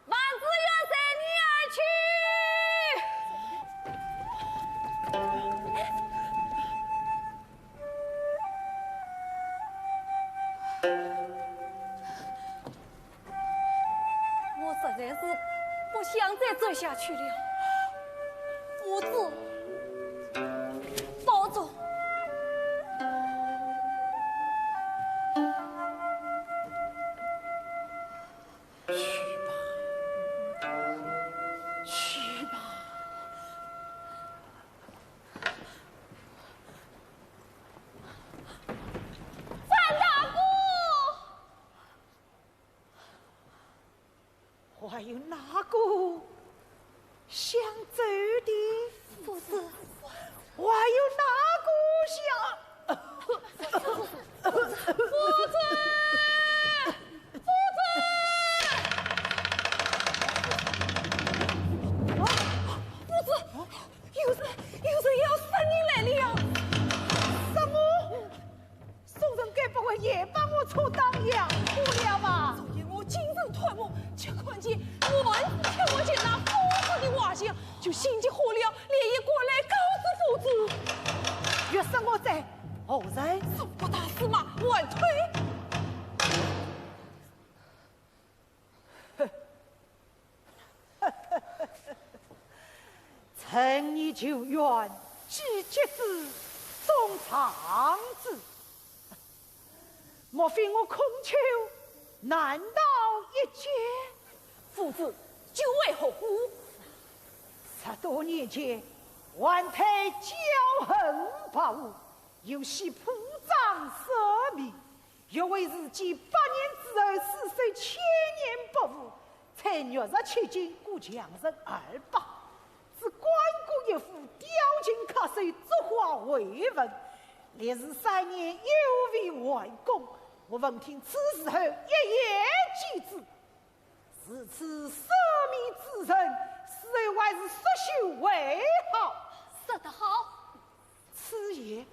王子愿随你而去。我实在是不想再走下去了。夫子，保重。去吧，去吧。范大哥！ 还有哪个想走的？夫子。还有哪个想？夫子！夫子！夫子！啊，夫子！有人，有人要杀你来了！什么？ 宋人该不会也把我充当粮车了吧？昨夜我精神探望，却看见我儿子跳过去那夫子的画像，就心急火燎，连夜赶来告诉夫子。欲杀我者何人？宋国大司马桓推。 趁你救援，既及之，重伤之。莫非我孔丘难逃一劫？夫子，救为何物？十多年前，桓推骄横跋扈，游戏铺张奢靡， 欲为自己百年之后死守千年不腐，在玉石千金过强人二百，置关公一夫，吊情客首，作画回文，历时三年犹未完工。我闻听此事后，一言既之。 如此奢靡之人，死后还是速修为好。说得好。此言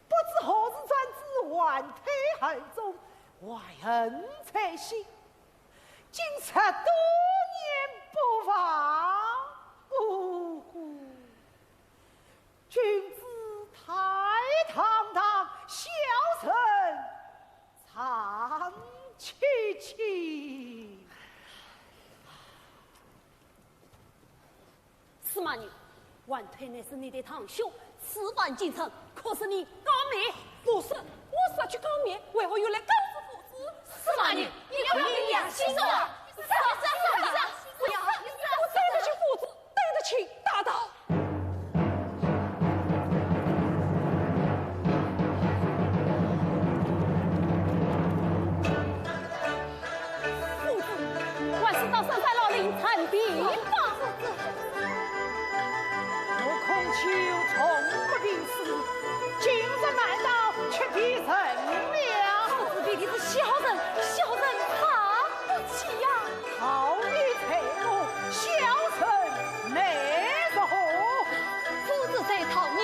不知何时传至桓推耳中，怀恨在心，竟十多年不忘。呜呼！君子太堂堂，小人 长戚戚。司马懿，桓推乃是你的堂兄，此番进城，可是你告密？不是，我是要去告密，为何又来告诉夫子？司马懿，你可有良心了？是啊，是啊，是啊，不要，我对得起夫子，对得起大道。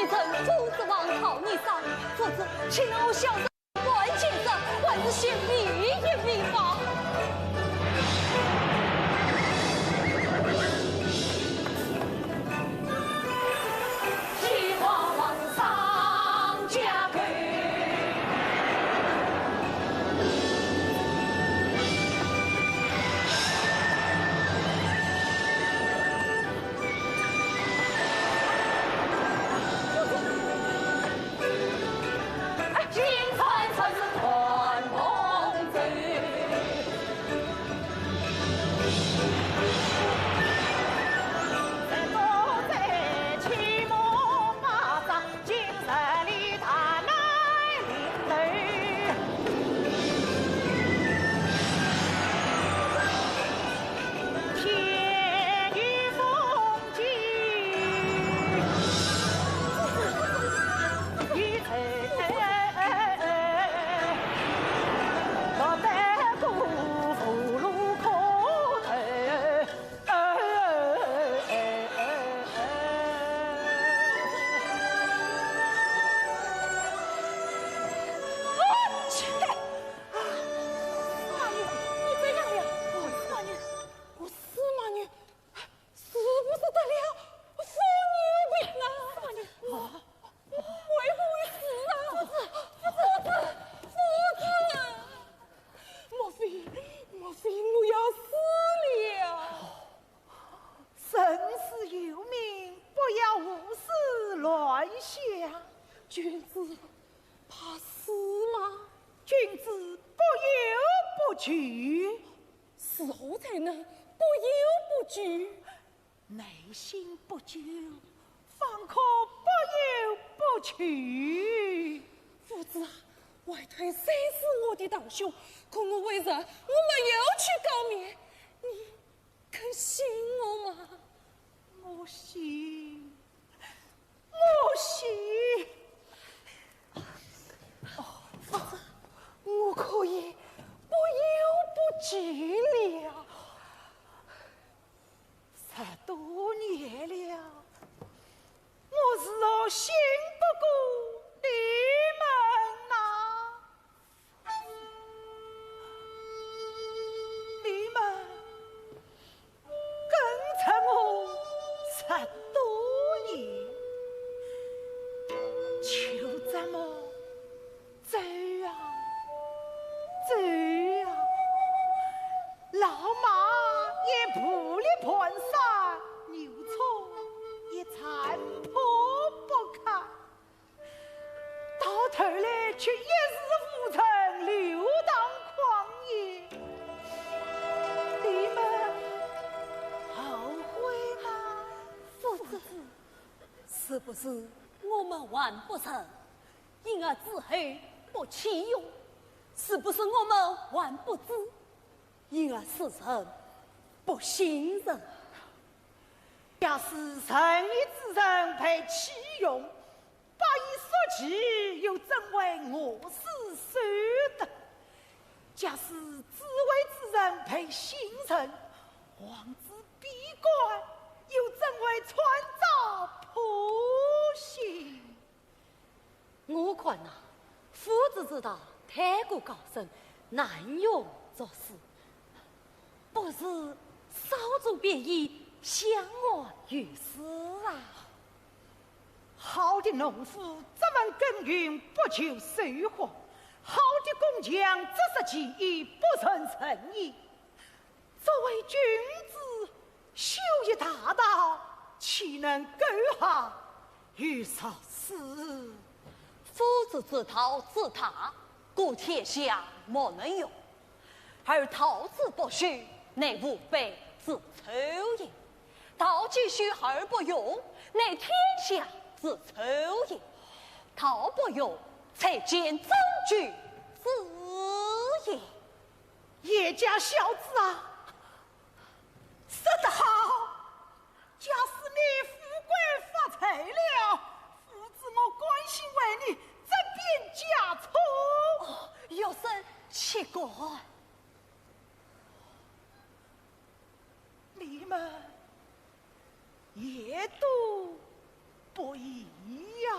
臣夫子王朝你上，父子岂能小人犯见色，还是先避一避吧。是不是我们还不成，因而之后不起用？是不是我们还不知，因而世人不信任？假使仁义之人被起用，百业速齐，又怎会饿死守德？假使智慧之人被信任，王子 闭关，又怎会穿凿破鞋？我看呐，夫子之道太过高深，难用作诗。不如稍作别意，相安于世啊。好的农夫只闻耕耘不求收获，好的工匠只识技艺不论成衣。 作为君子，修一大道，岂能够下于俗世？夫子之道之大，故天下莫能容；而道之不修，乃吾辈之丑也。道既修而不用，乃天下之丑也。道不用，才见真君子也。 叶家小子啊，说得好！假使你富贵发财了，夫子我甘心为你执笔驾车。哦，学生岂敢。你们也都不易呀。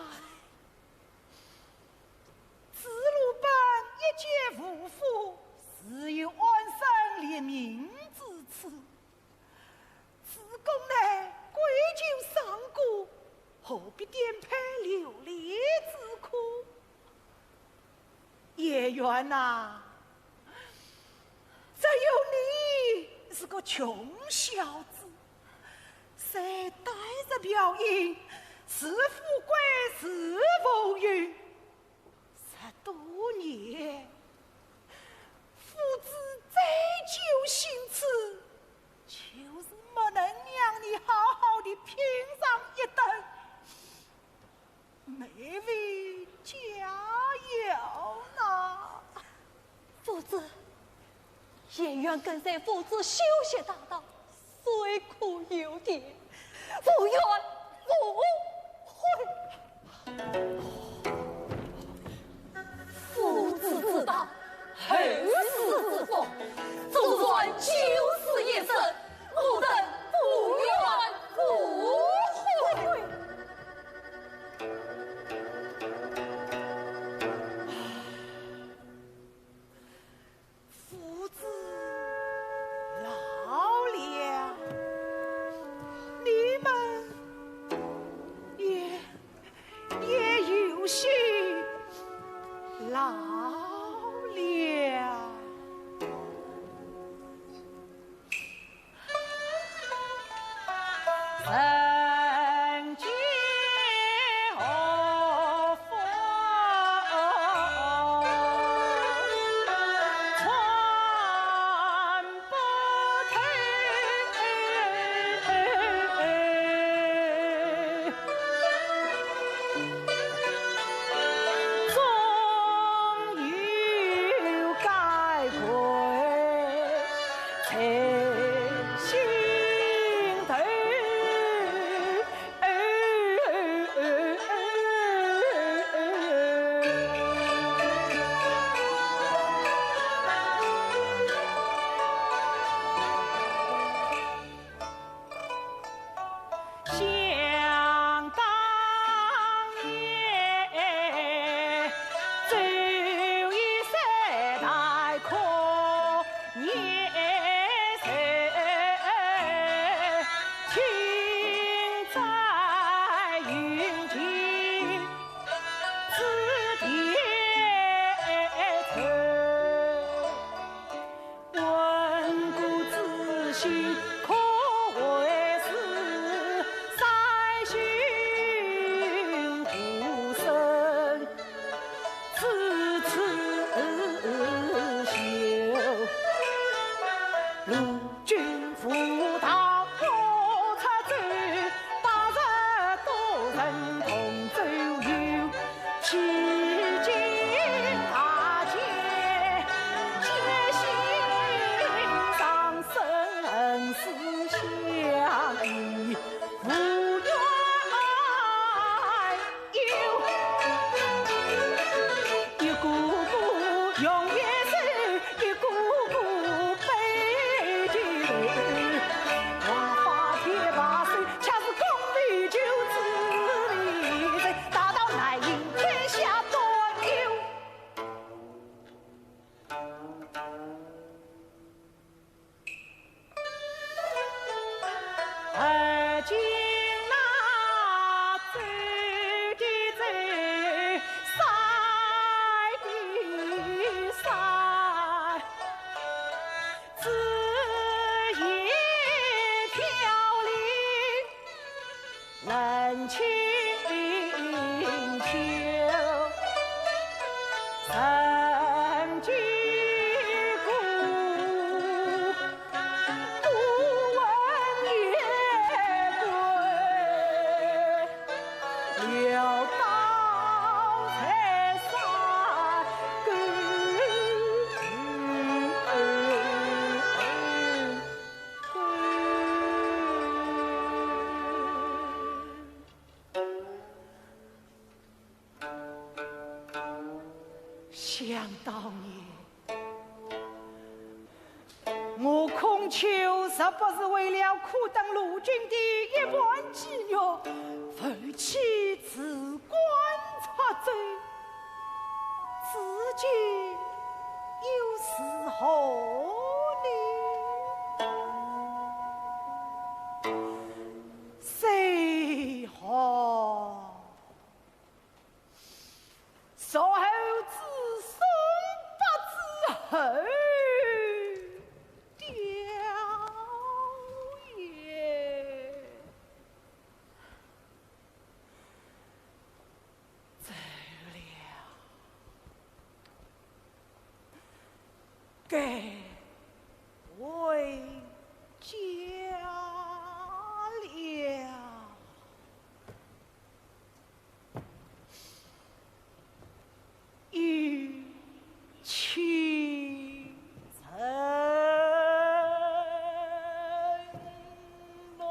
元呐，只有你是个穷小子，谁带着表印，是富贵是浮云。十多年，夫子再就心痴，就是没能让你好好地品尝一顿 美味佳肴呐。夫子，颜渊跟随夫子修习大道，虽苦犹甜，无怨无悔。夫子之道，后世之风，纵然九死一生，我等无怨无悔。 夫子老了，你们也，也有些老了。 人间祸福穿不透。 终有该归在心头。想当年，周瑜三代可念谁？千载云间，指点头。 问古知今可会是，三姓无声自此休。路君赴道我出走，八十多人同舟游。 披荆斩棘，艰辛上阵，恩师相依，无怨尤。一个个永远是 一个个悲情，王法天把手，恰似功名就此离人，大道难行天下断忧。而今那走的走，散的散， 枝叶飘零冷清秋。人间故，不问也归。 潦倒在山沟。想当年， 我孔丘若不是为了苦等陆军的一盘鸡肉，负气辞官出征，至今又如何呢？谁好？ 随后子孙该回家了。 与卿成梦。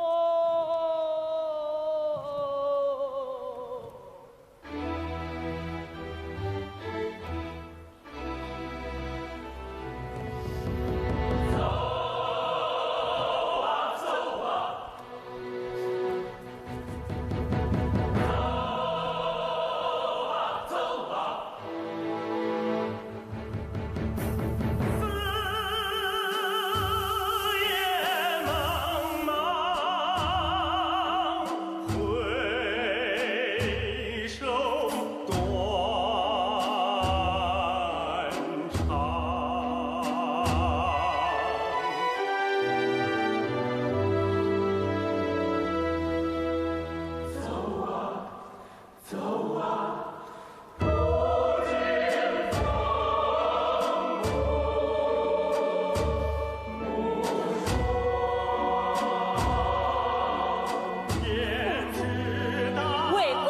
回国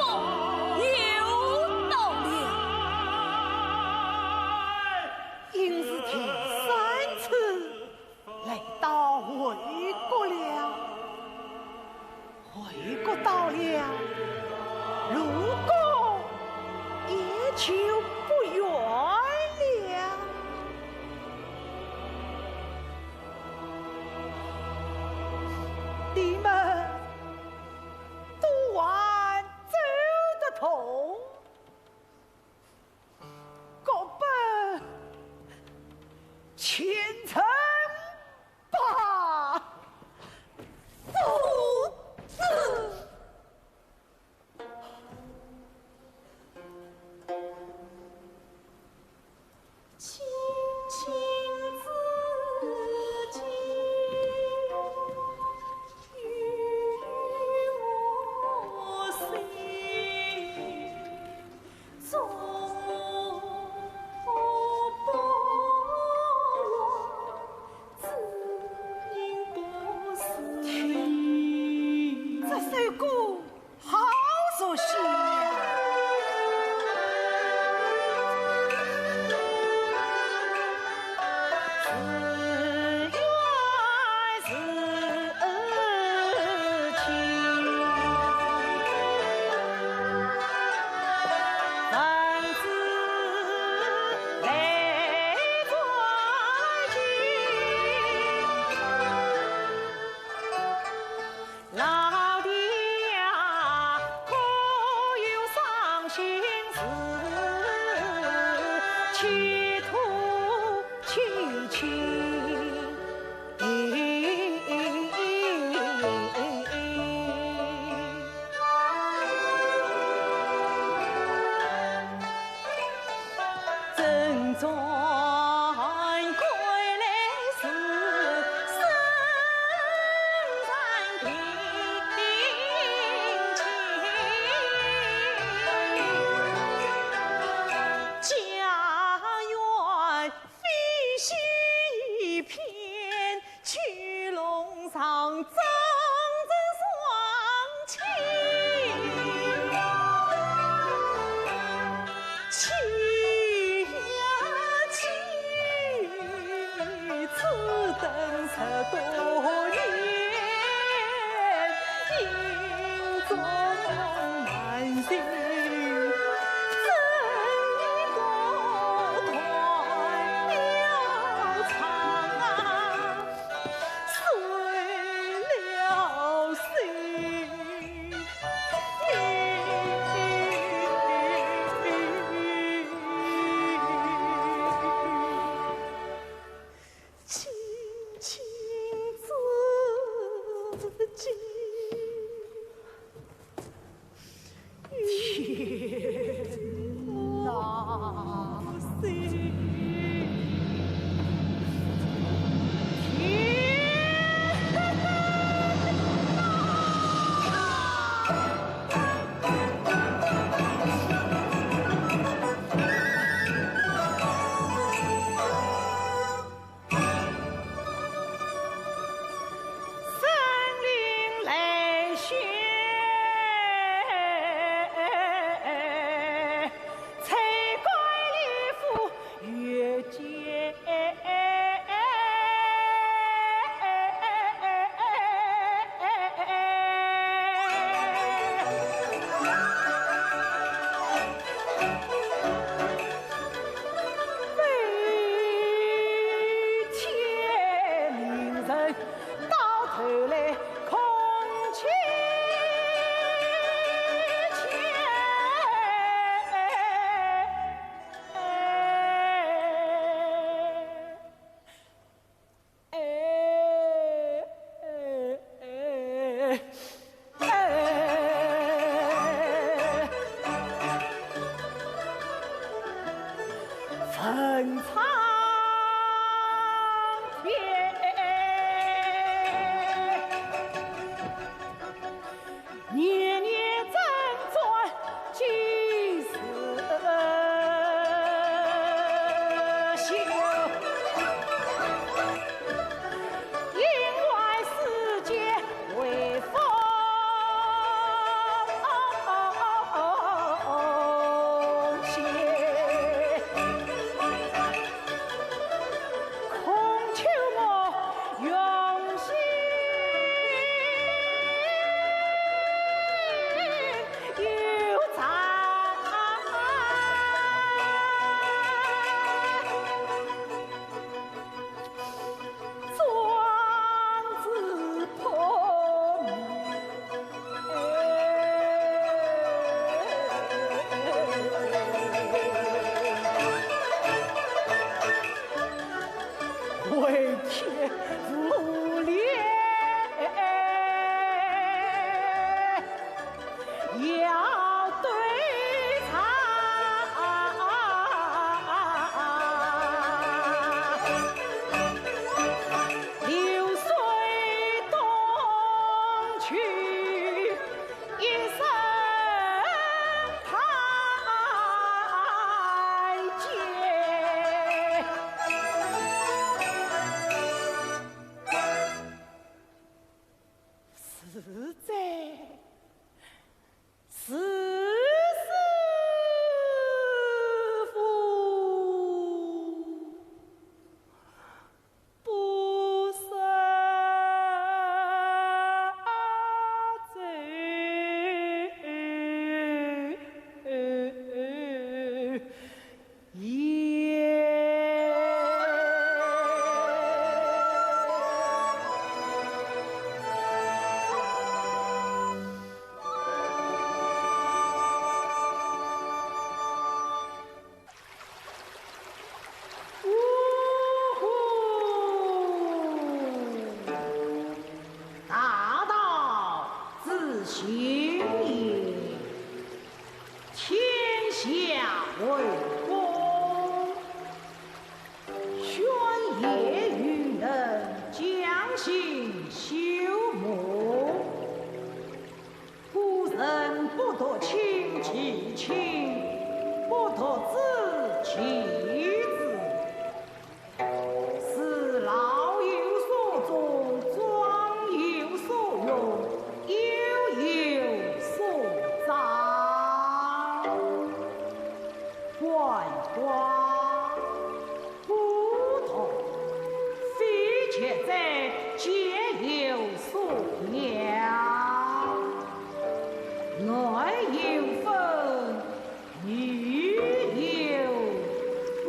又到了。应是第三次来到回国了。回国到了，路过也就不远了。 你们都还走得动，各奔前程吧。父子。 这首歌 好熟悉呀！老弟呀，可有伤心事？且吐且清。 家园非系平。哎，文昌天，年年争转几时休。 因为世间为风险，空求我用心有才。 庄子破迷，回天无力。 要对唱，流水东去一声叹息。 是哉，是师父不识字。 也。呜呼！大道之行也， 天下为公，宣贤与能，将心修睦。古人不独亲其亲，不独子其子。 使老有所终，壮有所用，幼有所长。鳏寡孤独，非疾则皆有所养。男有分， 女有归。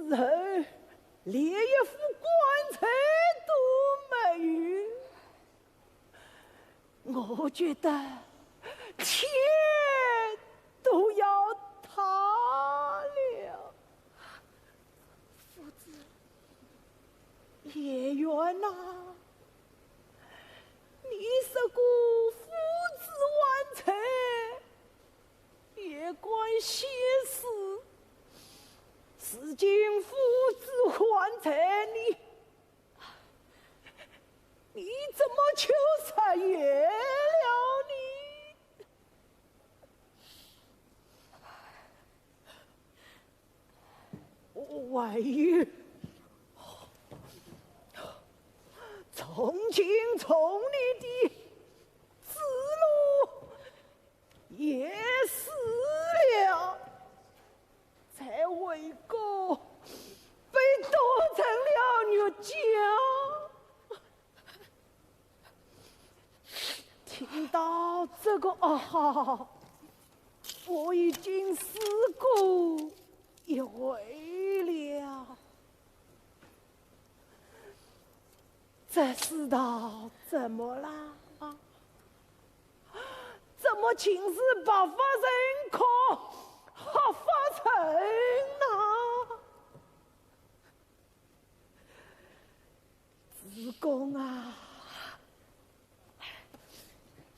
人连一副棺材都没有，我觉得天都要塌了。夫子，颜渊呐，你说过夫子还在， 也关闲事。如今夫子还在，你，你怎么就食言了呢？还有，从今从你的子路 也死了，在魏国被剁成了肉酱。听到这个啊，我已经死过一回了。 这世道怎么啦？怎么尽是白发人哭，黑发人呐？子貢啊，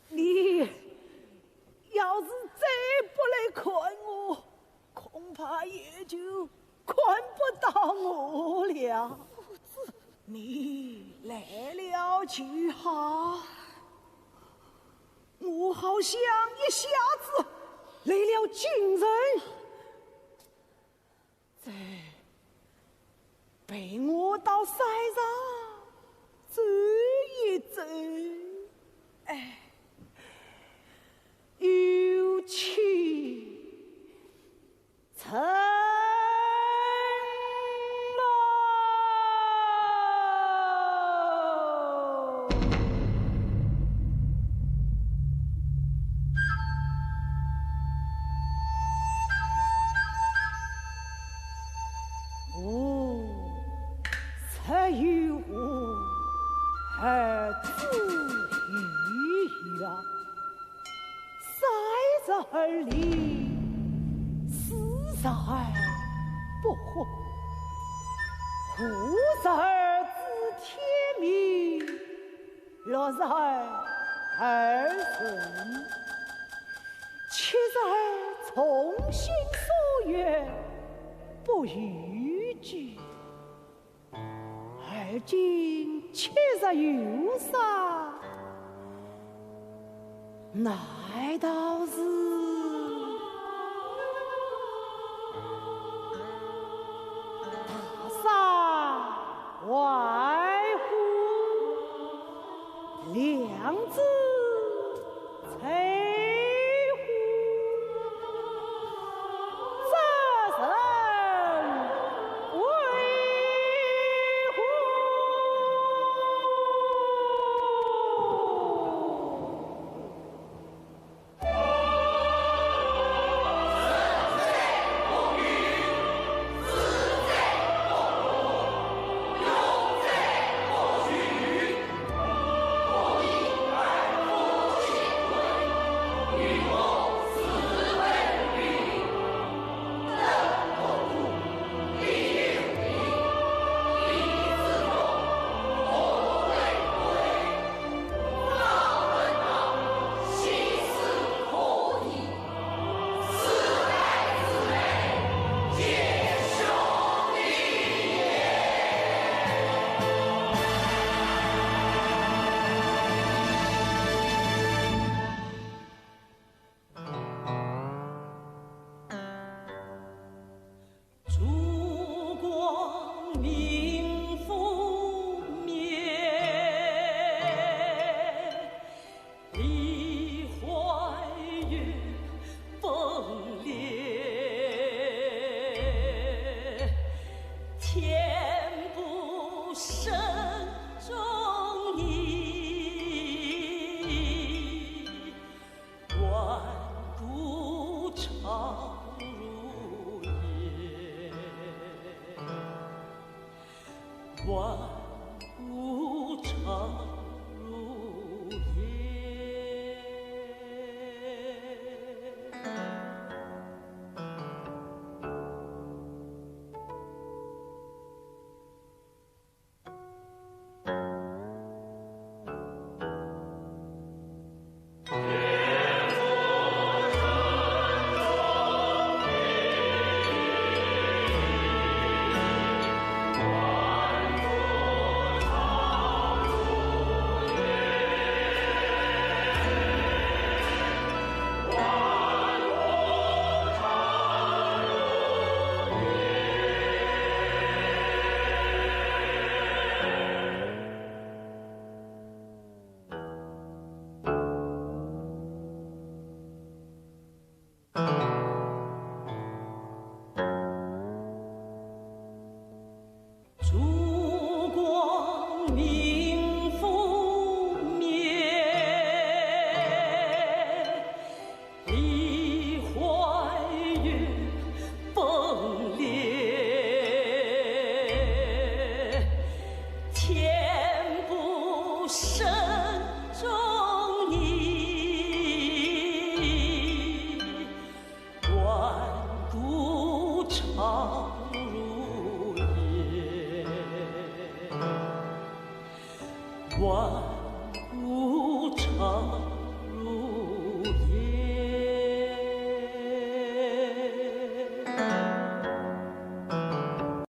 你要是再不来看我，恐怕也就 看不到我了。你来了就好，我好像一下子来了精神，再陪我到山上走一走。哎，有请 成龙。哦，实有我，而子于呀。 三十而立，四十而不惑，五十而知天命，六十而耳顺，七十而从心所欲不逾矩。 而今七十有三，难道是大山歪乎，梁子 摧毁，这人为乎？烛光明覆面，梨花雨崩裂，天不生仲尼。万古长如夜。烛光明覆面，梨花雨崩裂，千步声中你。 万古长如夜，万古长